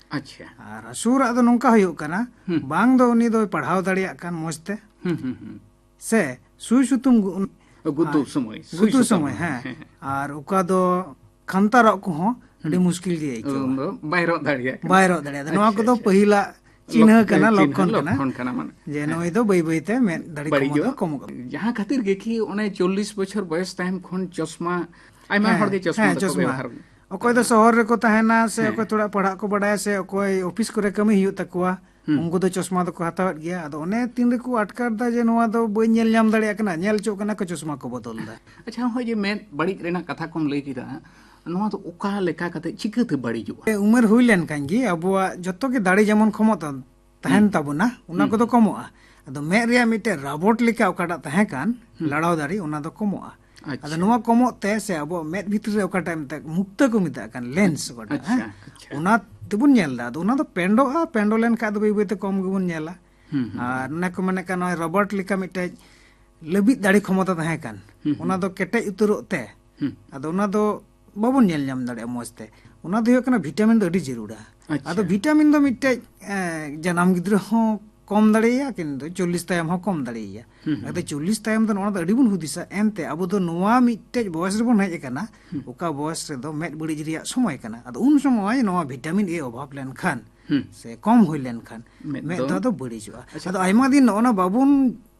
ᱟᱪᱪᱷᱟ᱾ ᱟᱨ ᱥᱩᱨᱟᱜ ᱫᱚ ᱱᱚᱝᱠᱟ ᱦᱩᱭᱩᱜ ᱠᱟᱱᱟ, ᱦᱩᱸ᱾ ᱵᱟᱝ ᱫᱚ ᱩᱱᱤ ᱫᱚᱭ ᱯᱟᱲᱦᱟᱣ ᱫᱟᱲᱮᱭᱟᱜ ᱠᱟᱱ ᱢᱚᱡᱽ ᱛᱮ, ᱦᱩᱸ, ᱦᱩᱸ, ᱦᱩᱸ᱾ ᱥᱮ ᱥᱩᱭ ᱥᱩᱛᱟᱹᱢ ᱜᱩ-, ᱜᱩᱛᱩ ᱟᱨ ᱥᱚᱢᱚᱭ, ᱥᱩᱭ ᱜᱩᱛᱩ ᱥᱩᱛᱟᱹᱢ, ᱥᱚᱢᱚᱭ, ᱦᱮᱸ᱾ ᱦᱮᱸ, ᱦᱮᱸ᱾ ᱟᱨ ᱚᱠᱟ ᱫᱚ ᱠᱷᱟᱱᱛᱟ ᱨᱚᱜ ᱠᱚᱦᱚᱸ ᱟᱹᱰᱤ ᱦᱩᱸ᱾ ᱢᱩᱥᱠᱤᱞ ᱜᱮ ᱟᱹᱭᱠᱟᱹᱣᱟ᱾ ᱩᱱ ᱫᱚ ᱵᱟᱭ ᱨᱚᱜ ᱫᱟᱲᱮᱭᱟᱜ ᱠᱟᱱᱟ᱾ ᱵᱟᱭ ᱨᱚᱜ ᱫᱟᱲᱮᱭᱟᱜᱼᱟ᱾ ᱱᱚᱣᱟ ᱟᱪᱪᱷᱟ, ᱠᱚᱫᱚ ᱟᱪᱪᱷᱟ᱾ ᱯᱟᱹᱦᱤᱞᱟᱜ ᱪᱤᱱᱦᱟᱹ ᱞᱚᱠ-, ᱠᱟᱱᱟ, ᱪᱤᱱᱦᱟᱹ, ᱞᱚᱠᱠᱷᱚᱱ ᱠᱟᱱᱟ᱾ ᱞᱚᱠᱠᱷᱚᱱ ᱠᱟᱱᱟ, ᱢᱟᱱᱮ, ᱡᱮ ᱦᱮᱸ᱾ ᱱᱩᱭ ᱫᱚ ᱵᱟᱹᱭ ᱵᱟᱹᱭ ᱛᱮ ᱢᱮᱫ ᱫᱟᱲᱮ ᱠᱚᱢᱚᱜ ᱵᱟᱹᱲᱤᱡᱚᱜ᱾ ᱫᱚ ᱠᱚᱢᱚᱜ ᱠᱟᱱᱟ᱾ ᱡᱟᱦᱟᱸ ᱠᱷᱟᱹᱛᱤᱨ ᱜᱮ ᱠᱤ ᱚᱱᱮ ᱪᱚᱞᱞᱤᱥ ᱵᱚᱪᱷᱚᱨ ᱵᱚᱭᱚᱥ ᱛᱟᱭᱚᱢ ᱠᱷᱚᱱ ᱪᱚᱥᱢᱟ, ᱟᱭᱢᱟ ᱦᱮᱸ, ᱦᱚᱲ ᱜᱮ ᱪᱚᱥᱢᱟ ᱦᱮᱸ, ᱫᱚᱠᱚ ᱪᱚᱥᱢᱟ᱾ ᱵᱮᱣᱦᱟᱨ᱾ ᱚᱠᱚᱭ ᱫᱚ ᱥᱚᱦᱚᱨ ᱨᱮᱠᱚ ᱛᱟᱦᱮᱱᱟ ᱥᱮ ᱦᱮᱸ᱾ ᱚᱠᱚᱭ ᱛᱷᱚᱲᱟ ᱯᱟᱲᱦᱟᱜ ᱠᱚ ᱵᱟᱰᱟᱭᱟ ᱥᱮ ᱚᱠᱚᱭ ᱚᱯᱷᱤᱥ ᱠᱚᱨᱮ ᱠᱟᱹᱢᱤ ᱦᱩᱭᱩᱜ ᱛᱟᱠᱚᱣᱟ, ᱦᱩᱸ᱾ ᱩᱱᱠᱩ ᱫᱚ ᱪᱚᱥᱢᱟ ᱫᱚᱠᱚ ᱦᱟᱛᱟᱣᱮᱫ ᱜᱮᱭᱟ᱾ ᱟᱫᱚ ᱚᱱᱮ ᱛᱤᱱ ᱨᱮᱠᱚ ᱟᱴᱠᱟᱨ ᱫᱟ ᱡᱮ ᱱᱚᱣᱟ ᱫᱚ ᱵᱟᱹᱧ ᱧᱮᱞ ᱧᱟᱢ ᱫᱟᱲᱮᱭᱟᱜ ᱠᱟᱱᱟ, ᱧᱮᱞ ᱦᱚᱪᱚᱜ ᱠᱟᱱᱟ ᱠᱚ, ᱪᱚᱥᱢᱟ ᱠᱚ ᱵᱚᱫᱚᱞ ᱫᱟ᱾ ᱟᱪᱪᱷᱟ, ᱦᱚᱸᱜᱼᱚᱭ ᱡᱮ ᱢᱮᱫ ᱵᱟᱹᱲᱤᱡ ᱨᱮᱱᱟᱜ ᱠᱟᱛᱷᱟ ᱠᱚᱢ ᱞᱟᱹᱭ ᱠᱮᱫᱟ, ᱱᱚᱣᱟ ᱫᱚ ᱚᱠᱟ ᱞᱮᱠᱟ ᱠᱟᱛᱮ ᱪᱤᱠᱟᱹᱛᱮ ᱵᱟᱹᱲᱤᱡᱚᱜᱼᱟ? ᱩᱢᱮᱨ ᱦᱩᱭ ᱞᱮᱱᱠᱷᱟᱱ ᱜᱮ ᱟᱵᱚᱣᱟᱜ ᱡᱚᱛᱚ ᱜᱮ ᱫᱟᱲᱮ ᱡᱮᱢᱚᱱ ᱠᱷᱚᱢᱚᱛᱟ ᱛᱟᱦᱮᱱ ᱦᱩᱸ᱾ ᱛᱟᱵᱚᱱᱟ, ᱚᱱᱟ ᱦᱩᱸ, ᱠᱚᱫᱚ ᱦᱩᱸ᱾ ᱠᱚᱢᱚᱜᱼᱟ᱾ ᱟᱫᱚ ᱢᱮᱫ ᱨᱮᱭᱟᱜ ᱢᱤᱫᱴᱮᱱ ᱨᱟᱵᱚᱴ ᱞᱮᱠᱟ ᱚᱠᱟᱴᱟᱜ ᱛᱟᱦᱮᱸ ᱠᱟᱱ, ᱦᱩᱸ᱾ ᱞᱟᱲᱟᱣ ᱫᱟᱲᱮ, ᱚᱱᱟ ᱫᱚ ᱠᱚᱢᱚᱜᱼᱟ᱾ ᱟᱪᱪᱷᱟ᱾ ᱟᱫᱚ ᱱᱚᱣᱟ ᱠᱚᱢᱚᱜ ᱛᱮ ᱥᱮ ᱟᱵᱚᱣᱟᱜ ᱢᱮᱫ ᱵᱷᱤᱛᱨᱤ ᱨᱮ ᱚᱠᱟᱴᱟᱜ ᱢᱮᱛᱟᱜ, ᱢᱩᱠᱛᱟᱹ ᱠᱚ ᱢᱮᱛᱟᱜ ᱠᱟᱱ, ᱞᱮᱱᱥ ᱚᱠᱟᱴᱟᱜ, ᱟᱪᱪᱷᱟ, ᱦᱮᱸ? ᱟᱪᱪᱷᱟ᱾ ᱚᱱᱟ ᱛᱮᱵᱚᱱ ᱧᱮᱞ ᱮᱫᱟ᱾ ᱟᱫᱚ ᱚᱱᱟ ᱫᱚ ᱯᱮᱸᱰᱚᱜᱼᱟ, ᱯᱮᱸᱰᱚ ᱞᱮᱱᱠᱷᱟᱱ ᱫᱚ ᱵᱟᱹᱭ ᱵᱟᱹᱭ ᱛᱮ ᱠᱚᱢ ᱜᱮᱵᱚᱱ ᱧᱮᱞᱟ᱾ ᱦᱩᱸ, ᱦᱩᱸ, ᱟᱨ ᱦᱩᱸ᱾ ᱚᱱᱮ ᱠᱚ ᱢᱮᱱᱮᱫ ᱠᱟᱱ, ᱱᱚᱜᱼᱚᱭ ᱨᱚᱵᱟᱨᱴ ᱞᱮᱠᱟ ᱢᱤᱫᱴᱮᱡ ᱞᱟᱹᱵᱤᱫ ᱫᱟᱲᱮ ᱠᱷᱚᱢᱚᱛᱟ ᱛᱟᱦᱮᱸ ᱠᱟᱱ, ᱦᱩᱸ, ᱦᱩᱸ᱾ ᱚᱱᱟ ᱫᱚ ᱠᱮᱴᱮᱡ ᱩᱛᱟᱹᱨᱚᱜ ᱛᱮ, ᱦᱩᱸ᱾ ᱟᱫᱚ ᱚᱱᱟ ᱫᱚ ᱵᱟᱵᱚᱱ ᱧᱮᱞ ᱧᱟᱢ ᱫᱟᱲᱮᱭᱟᱜᱼᱟ ᱢᱚᱡᱽ ᱛᱮ᱾ ᱚᱱᱟ ᱫᱚ ᱦᱩᱭᱩᱜ ᱠᱟᱱᱟ ᱵᱷᱤᱴᱟᱢᱤᱱ ᱫᱚ ᱟᱹᱰᱤ ᱡᱟᱹᱨᱩᱲᱟ᱾ ᱟᱪᱪᱷᱟ᱾ ᱟᱫᱚ ᱵᱷᱤᱴᱟᱢᱤᱱ ᱫᱚ ᱢᱤᱫᱴᱮᱡ, ᱮ, ᱡᱟᱱᱟᱢ ᱜᱤᱫᱽᱨᱟᱹ ᱦᱚᱸ ᱠᱚᱢ ᱫᱟᱲᱮᱭᱟᱭᱟ, ᱠᱤᱱᱛᱩ ᱪᱚᱞᱞᱤᱥ ᱛᱟᱭᱚᱢ ᱦᱚᱸ ᱠᱚᱢ ᱫᱟᱲᱮᱭᱟᱭᱟ᱾ ᱦᱩᱸ, ᱦᱩᱸ᱾ ᱟᱫᱚ ᱪᱚᱞᱞᱤᱥ ᱛᱟᱭᱚᱢ ᱫᱚ ᱱᱚᱣᱟ ᱫᱚ ᱟᱹᱰᱤ ᱵᱚᱱ ᱦᱩᱫᱤᱥᱟ, ᱮᱱᱛᱮ ᱟᱵᱚ ᱫᱚ ᱱᱚᱣᱟ ᱢᱤᱫᱴᱮᱡ ᱵᱚᱭᱮᱥ ᱨᱮᱵᱚᱱ ᱦᱮᱡ ᱟᱠᱟᱱᱟ, ᱦᱩᱸ᱾ ᱚᱠᱟ ᱵᱚᱭᱮᱥ ᱨᱮᱫᱚ ᱢᱮᱫ ᱵᱟᱹᱲᱤᱡ ᱨᱮᱭᱟᱜ ᱥᱚᱢᱚᱭ ᱠᱟᱱᱟ᱾ ᱟᱫᱚ ᱩᱱ ᱥᱚᱢᱚᱭ ᱱᱚᱣᱟ ᱵᱷᱤᱴᱟᱢᱤᱱ ᱮ ᱚᱵᱷᱟᱵ ᱞᱮᱱᱠᱷᱟᱱ ᱦᱩᱸ᱾ ᱥᱮ ᱠᱚᱢ ᱦᱩᱭ ᱞᱮᱱᱠᱷᱟᱱ ᱢᱮᱫ ᱢᱮᱫ ᱫᱚ ᱫᱚ ᱟᱫᱚ ᱵᱟᱹᱲᱤᱡᱚᱜᱼᱟ᱾ ᱟᱪᱪᱷᱟ᱾ ᱟᱫᱚ ᱟᱭᱢᱟ ᱫᱤᱱ ᱱᱚᱜᱼᱚ ᱱᱟ ᱵᱟᱵᱚᱱ,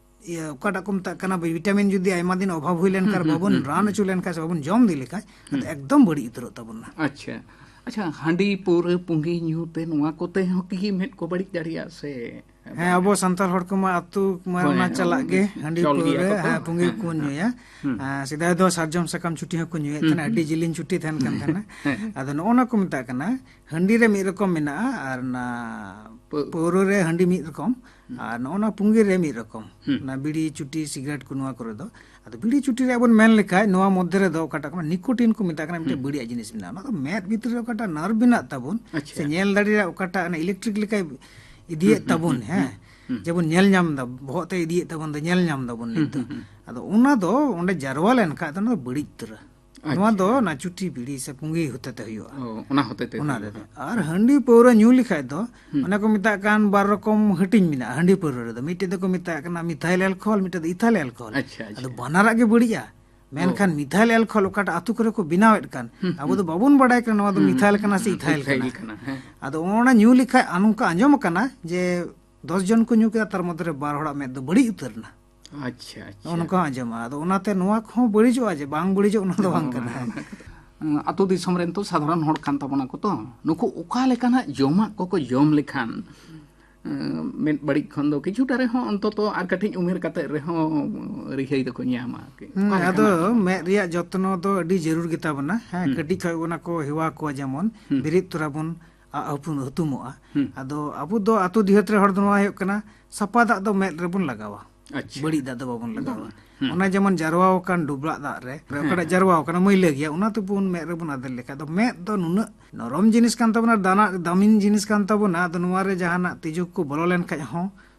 ᱤᱭᱟᱹ, ᱚᱠᱟᱴᱟᱜ ᱠᱚ ᱢᱮᱛᱟᱜ ᱠᱟᱱᱟ, ᱵᱷᱤᱴᱟᱢᱤᱱ ᱡᱩᱫᱤ ᱟᱭᱢᱟ ᱫᱤᱱ ᱚᱵᱷᱟᱵ ᱦᱩᱭ ᱞᱮᱱᱠᱷᱟᱱ ᱦᱩᱸ, ᱦᱩᱸ, ᱵᱟᱵᱚᱱ ᱦᱩᱸ, ᱨᱟᱱ ᱦᱩᱸ᱾ ᱦᱚᱪᱚ ᱞᱮᱱᱠᱷᱟᱱ ᱥᱮ ᱵᱟᱵᱚᱱ ᱡᱚᱢ ᱤᱫᱤ ᱞᱮᱠᱷᱟᱱ, ᱟᱫᱚ ᱦᱩᱸ᱾ ᱮᱠᱫᱚᱢ ᱵᱟᱹᱲᱤᱡ ᱩᱛᱟᱹᱨᱚᱜ ᱛᱟᱵᱚᱱᱟ᱾ ᱟᱪᱪᱷᱟ, ᱟᱪᱪᱷᱟ, ᱦᱟᱺᱰᱤ ᱯᱟᱹᱣᱨᱟᱹ ᱯᱩᱸᱜᱤ ᱧᱩ ᱛᱮ ᱱᱚᱣᱟ ᱠᱚᱛᱮ ᱦᱚᱸ ᱠᱤ ᱢᱮᱫ ᱠᱚ ᱵᱟᱹᱲᱤᱡ ᱫᱟᱲᱮᱭᱟᱜᱼᱟ ᱥᱮ? ᱦᱮᱸ, ᱟᱵᱚ ᱥᱟᱱᱛᱟᱲ ᱦᱚᱲ ᱠᱚᱢᱟ ᱟᱹᱛᱩ ᱢᱟ ᱦᱳᱭ, ᱚᱱᱟ ᱦᱮᱸ, ᱪᱟᱞᱟᱜ ᱜᱮ, ᱦᱟᱺᱰᱤ ᱪᱚᱞ ᱜᱮᱭᱟ ᱯᱟᱹᱣᱨᱟᱹ, ᱠᱚ ᱛᱚ᱾ ᱦᱮᱸ, ᱯᱩᱸᱜᱤ ᱦᱮᱸ, ᱠᱚ ᱦᱮᱸ, ᱧᱩᱭᱟ᱾ ᱦᱮᱸ᱾ ᱦᱩᱸ᱾ ᱟᱨ ᱥᱮᱫᱟᱭ ᱫᱚ ᱥᱟᱨᱡᱚᱢ ᱥᱟᱠᱟᱢ ᱪᱩᱴᱤ ᱦᱚᱸᱠᱚ ᱧᱩᱭᱮᱫ ᱦᱩᱸ, ᱛᱟᱦᱮᱱᱟ, ᱦᱩᱸ, ᱟᱹᱰᱤ ᱦᱩᱸ᱾ ᱡᱤᱞᱤᱧ ᱪᱩᱴᱤ ᱛᱟᱦᱮᱱ ᱠᱟᱱ ᱛᱟᱦᱮᱱᱟ᱾ ᱦᱮᱸ᱾ ᱟᱫᱚ ᱱᱚᱜᱼᱚ ᱱᱟ ᱠᱚ ᱢᱮᱛᱟᱜ ᱠᱟᱱᱟ, ᱦᱟᱺᱰᱤ ᱨᱮ ᱢᱤᱫ ᱨᱚᱠᱚᱢ ᱢᱮᱱᱟᱜᱼᱟ, ᱟᱨ ᱚᱱᱟ ᱯᱟᱹ- ᱯᱟᱹᱣᱨᱟᱹ ᱨᱮ ᱦᱟᱺᱰᱤ ᱢᱤᱫ ᱨᱚᱠᱚᱢ, ᱦᱩᱸ᱾ ᱟᱨ ᱱᱚᱜᱼᱚ ᱱᱟ ᱯᱩᱸᱜᱤ ᱨᱮ ᱢᱤᱫ ᱨᱚᱠᱚᱢ᱾ ᱦᱩᱸ᱾ ᱚᱱᱟ ᱵᱤᱲᱤ, ᱪᱩᱴᱤ, ᱥᱤᱜᱟᱨᱮᱴ ᱠᱚ, ᱱᱚᱣᱟ ᱠᱚᱨᱮ ᱫᱚ᱾ ᱟᱫᱚ ᱵᱤᱲᱤ ᱪᱩᱴᱤ ᱨᱮᱭᱟᱜ ᱵᱚᱱ ᱢᱮᱱ ᱞᱮᱠᱷᱟᱡ, ᱱᱚᱣᱟ ᱢᱚᱫᱽᱫᱷᱮ ᱨᱮᱫᱚ ᱚᱠᱟᱴᱟᱜ ᱠᱟᱱᱟ, ᱱᱤᱠᱳᱴᱤᱱ ᱠᱚ ᱢᱮᱛᱟᱜ ᱠᱟᱱᱟ, ᱢᱤᱫᱴᱮᱡ ᱦᱩᱸ᱾ ᱵᱟᱹᱲᱤᱡ ᱡᱤᱱᱤᱥ ᱢᱮᱱᱟᱜᱼᱟ᱾ ᱚᱱᱟ ᱫᱚ ᱢᱮᱫ ᱵᱷᱤᱛᱨᱤ ᱨᱮ ᱚᱠᱟᱴᱟᱜ ᱱᱟᱨᱵᱷ ᱢᱮᱱᱟᱜ ᱛᱟᱵᱚᱱ, ᱟᱪᱪᱷᱟ᱾ ᱥᱮ ᱧᱮᱞ ᱫᱟᱲᱮ ᱨᱮᱭᱟᱜ ᱚᱠᱟᱴᱟᱜ ᱚᱱᱟ ᱤᱞᱮᱠᱴᱨᱤᱠ ᱞᱮᱠᱟᱭ ᱤᱫᱤᱭᱮᱫ ᱦᱩᱸ, ᱦᱩᱸ, ᱛᱟᱵᱚᱱ, ᱦᱩᱸ, ᱦᱮᱸ, ᱦᱩᱸ, ᱦᱩᱸ᱾ ᱡᱮᱵᱚᱱ ᱧᱮᱞ ᱧᱟᱢ ᱮᱫᱟ, ᱵᱚᱦᱚᱜ ᱛᱮ ᱤᱫᱤᱭᱮᱫ ᱛᱟᱵᱚᱱ ᱫᱚ, ᱧᱮᱞ ᱧᱟᱢ ᱫᱟᱵᱚᱱ ᱦᱩᱸ, ᱱᱤᱛ ᱫᱚ᱾ ᱦᱩᱸ, ᱦᱩᱸ᱾ ᱟᱫᱚ ᱚᱱᱟ ᱫᱚ ᱚᱸᱰᱮ ᱡᱟᱨᱣᱟ ᱞᱮᱱᱠᱷᱟᱡ ᱫᱚ ᱚᱱᱟ ᱫᱚ ᱵᱟᱹᱲᱤᱡ ᱩᱛᱟᱹᱨᱟ᱾ ᱱᱚᱣᱟ ᱫᱚ ᱟᱪᱪᱷᱟ᱾ ᱚᱱᱟ ᱪᱩᱴᱤ ᱵᱤᱲᱤ ᱥᱮ ᱯᱩᱸᱜᱤ ᱦᱚᱛᱮ ᱛᱮ ᱦᱩᱭᱩᱜᱼᱟ᱾ ᱚ, ᱚᱱᱟ ᱦᱚᱛᱮ ᱛᱮ ᱚᱱᱟ ᱦᱩᱭᱩᱜᱼᱟ᱾ ᱨᱮᱫᱚ᱾ ᱟᱨ ᱦᱟᱺᱰᱤ ᱯᱟᱹᱣᱨᱟᱹ ᱧᱩ ᱞᱮᱠᱷᱟᱡ ᱫᱚ, ᱦᱩᱸ᱾ ᱚᱱᱮ ᱠᱚ ᱢᱮᱛᱟᱜ ᱠᱟᱱ ᱵᱟᱨ ᱨᱚᱠᱚᱢ ᱦᱟᱹᱴᱤᱧ ᱢᱮᱱᱟᱜᱼᱟ ᱦᱟᱺᱰᱤ ᱯᱟᱹᱣᱨᱟᱹ ᱨᱮᱫᱚ᱾ ᱢᱤᱫᱴᱮᱡ ᱫᱚᱠᱚ ᱢᱮᱛᱟᱜ ᱠᱟᱱᱟ methyl alcohol, ᱢᱤᱫᱴᱮᱡ ᱫᱚ ethyl alcohol᱾ ᱟᱪᱪᱷᱟ, ᱟᱪᱪᱷᱟ᱾ ᱟᱫᱚ ᱵᱟᱱᱟᱨᱟᱜ ᱜᱮ ᱵᱟᱹᱲᱤᱡᱼᱟ᱾ ᱢᱮᱱᱠᱷᱟᱱ ᱚ᱾ methyl alcohol ᱚᱠᱟᱴᱟᱜ ᱟᱹᱛᱩ ᱠᱚᱨᱮ ᱠᱚ ᱵᱮᱱᱟᱣᱮᱫ ᱠᱟᱱ, ᱦᱩᱸ, ᱟᱵᱚ ᱫᱚ ᱦᱩᱸ᱾ ᱵᱟᱵᱚᱱ ᱵᱟᱰᱟᱭ ᱠᱟᱱᱟ ᱱᱚᱣᱟ ᱫᱚ ᱦᱩᱸ, methyl ᱦᱩᱸ, ᱠᱟᱱᱟ ᱥᱮ ᱦᱩᱸ, ethyl ethyl ᱠᱟᱱᱟ᱾ ᱠᱟᱱᱟ, ᱦᱮᱸ᱾ ᱟᱫᱚ ᱚᱱᱟ ᱧᱩ ᱞᱮᱠᱷᱟᱡ ᱟᱨ ᱱᱚᱝᱠᱟ ᱟᱸᱡᱚᱢ ᱟᱠᱟᱱᱟ ᱡᱮ ᱫᱚᱥ ᱡᱚᱱ ᱠᱚ ᱧᱩ ᱠᱮᱫᱟ, ᱛᱟᱨ ᱢᱚᱫᱽᱫᱷᱮ ᱨᱮ ᱵᱟᱨ ᱦᱚᱲᱟᱜ ᱢᱮᱫ ᱫᱚ ᱵᱟᱹᱲᱤᱡ ᱩᱛᱟᱹᱨ ᱮᱱᱟ᱾ ᱟᱪᱪᱷᱟ, ᱟᱪᱪᱷᱟ᱾ ᱱᱚᱜᱼᱚ ᱱᱚᱝᱠᱟ ᱦᱚᱸ ᱟᱸᱡᱚᱢᱚᱜᱼᱟ᱾ ᱟᱫᱚ ᱚᱱᱟᱛᱮ ᱱᱚᱣᱟ ᱠᱚᱦᱚᱸ ᱵᱟᱹᱲᱤᱡᱚᱜᱼᱟ ᱡᱮ ᱵᱟᱝ ᱵᱟᱹᱲᱤᱡᱚᱜ, ᱚᱱᱟ ᱫᱚ ᱵᱟᱝ ᱠᱟᱱᱟ᱾ ᱦᱮᱸ᱾ ᱟᱹ, ᱟᱛᱳ ᱫᱤᱥᱚᱢ ᱨᱮᱱ ᱛᱚ ᱥᱟᱫᱷᱟᱨᱚᱱ ᱦᱚᱲ ᱠᱟᱱ ᱛᱟᱵᱚᱱᱟ ᱠᱚ ᱛᱚ᱾ ᱱᱩᱠᱩ ᱚᱠᱟ ᱞᱮᱠᱟᱱᱟᱜ ᱡᱚᱢᱟᱜ ᱠᱚᱠᱚ ᱡᱚᱢ ᱞᱮᱠᱷᱟᱱ, ᱟᱹ, ᱢᱮᱫ ᱵᱟᱹᱲᱤᱡ ᱠᱷᱚᱱ ᱫᱚ ᱠᱤᱪᱷᱩᱴᱟ ᱨᱮᱦᱚᱸ ᱚᱱᱛᱚᱛᱚ ᱟᱨ ᱠᱟᱹᱴᱤᱡ ᱩᱢᱮᱨ ᱠᱟᱛᱮ ᱨᱮᱦᱚᱸ ᱨᱤᱦᱟᱹᱭ ᱫᱚᱠᱚ ᱧᱟᱢᱟ ᱟᱨᱠᱤ? ᱦᱩᱸ, ᱚᱠᱟ ᱟᱫᱚ ᱞᱮᱠᱟᱱᱟᱜ ᱡᱚᱢᱟᱜ? ᱢᱮᱫ ᱨᱮᱭᱟᱜ ᱡᱚᱛᱱᱚ ᱫᱚ ᱟᱹᱰᱤ ᱡᱟᱹᱨᱩᱲ ᱜᱮᱛᱟ ᱵᱚᱱᱟ᱾ ᱦᱮᱸ, ᱦᱩᱸ᱾ ᱠᱟᱹᱴᱤᱡ ᱠᱷᱚᱡ ᱚᱱᱟ ᱠᱚ ᱦᱮᱣᱟ ᱠᱚᱣᱟ, ᱡᱮᱢᱚᱱ ᱦᱩᱸ᱾ ᱵᱮᱨᱮᱫ ᱛᱚᱨᱟ ᱵᱚᱱ ᱟᱜ ᱦᱩᱛᱩᱢ-, ᱦᱩᱛᱩᱢᱚᱜᱼᱟ᱾ ᱦᱩᱸ᱾ ᱟᱫᱚ ᱟᱵᱚ ᱫᱚ ᱟᱛᱳ ᱰᱤᱦᱟᱹᱛ ᱨᱮ ᱦᱚᱲ ᱫᱚ ᱱᱚᱣᱟ ᱦᱩᱭᱩᱜ ᱠᱟᱱᱟ, ᱥᱟᱯᱷᱟ ᱫᱟᱜ ᱫᱚ ᱢᱮᱫ ᱨᱮᱵᱚᱱ ᱞᱟᱜᱟᱣᱟ᱾ ᱟᱪᱪᱷᱟ᱾ ᱵᱟᱹᱲᱤᱡ ᱫᱟᱜ ᱫᱚ ᱵᱟᱵᱚᱱ ᱞᱟᱜᱟᱣᱟ᱾ ᱵᱟᱝ᱾ ᱦᱩᱸ᱾ ᱚᱱᱟ ᱡᱮᱢᱚᱱ ᱡᱟᱨᱣᱟ ᱟᱠᱟᱱ ᱰᱩᱵᱞᱟᱜ ᱫᱟᱜ ᱨᱮ, ᱦᱮᱸ, ᱚᱠᱟᱴᱟᱜ ᱦᱮᱸ᱾ ᱡᱟᱨᱣᱟ ᱟᱠᱟᱱᱟ, ᱢᱟᱹᱭᱞᱟᱹ ᱜᱮᱭᱟ, ᱚᱱᱟ ᱛᱮᱵᱚᱱ ᱢᱮᱫ ᱨᱮᱵᱚᱱ ᱟᱫᱮᱨ ᱞᱮᱠᱷᱟᱡ ᱫᱚ, ᱢᱮᱫ ᱫᱚ ᱱᱩᱱᱟᱹᱜ ᱱᱚᱨᱚᱢ ᱡᱤᱱᱤᱥ ᱠᱟᱱ ᱛᱟᱵᱚᱱᱟ, ᱫᱟᱱᱟ-, ᱫᱟᱢᱤᱱ ᱡᱤᱱᱤᱥ ᱠᱟᱱ ᱛᱟᱵᱚᱱᱟ᱾ ᱟᱫᱚ ᱱᱚᱣᱟ ᱨᱮ ᱡᱟᱦᱟᱱᱟᱜ ᱛᱤᱡᱩ ᱠᱚ ᱵᱚᱞᱚ ᱞᱮᱱᱠᱷᱟᱡ ᱦᱚᱸ